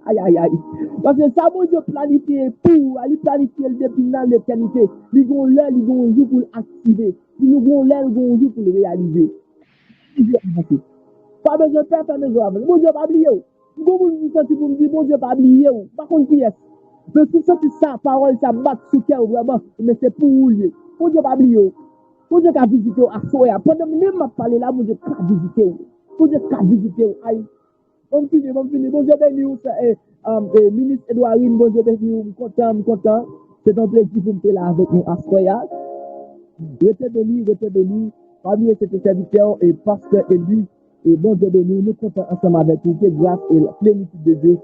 Ay, ay, ay. Paske sa Bondye planifye pou ou a, li planifye l depi nan letènite. Li gon lè, li gon jou pou l aktive. Li gon lè, li gon jou pou l reyalize. Fèmen je w, avanse. Pa bezwen pè, fèmen je w, avanse. Bondye pa bliye w. Gon moun m santi pou m di, Bondye pa bliye w. M pa konn kiyès. Men si w santi sa, pawòl sa bat sou kè w vrèman, men se pou ou l ye. Bondye pa bliye w. Bondye ka vizite w aswè a. Pandan menm m ap pale la, Bondye ka vizite w. Bondye ka vizite w. Ay, ban m fini, ban m fini. Bondye beni w, sè, e, um, e, Minis Edwarine, Bondye beni w. M kontan, m kontan. Se yon plezi pou m te la avèk nou aswè a. Rete beni, rete beni. Pa bliye se te sèvitè w e pastè Eli. E Bondye beni w. Nou kontan ansanm avèk ou. Ke gras e plenitid de Dye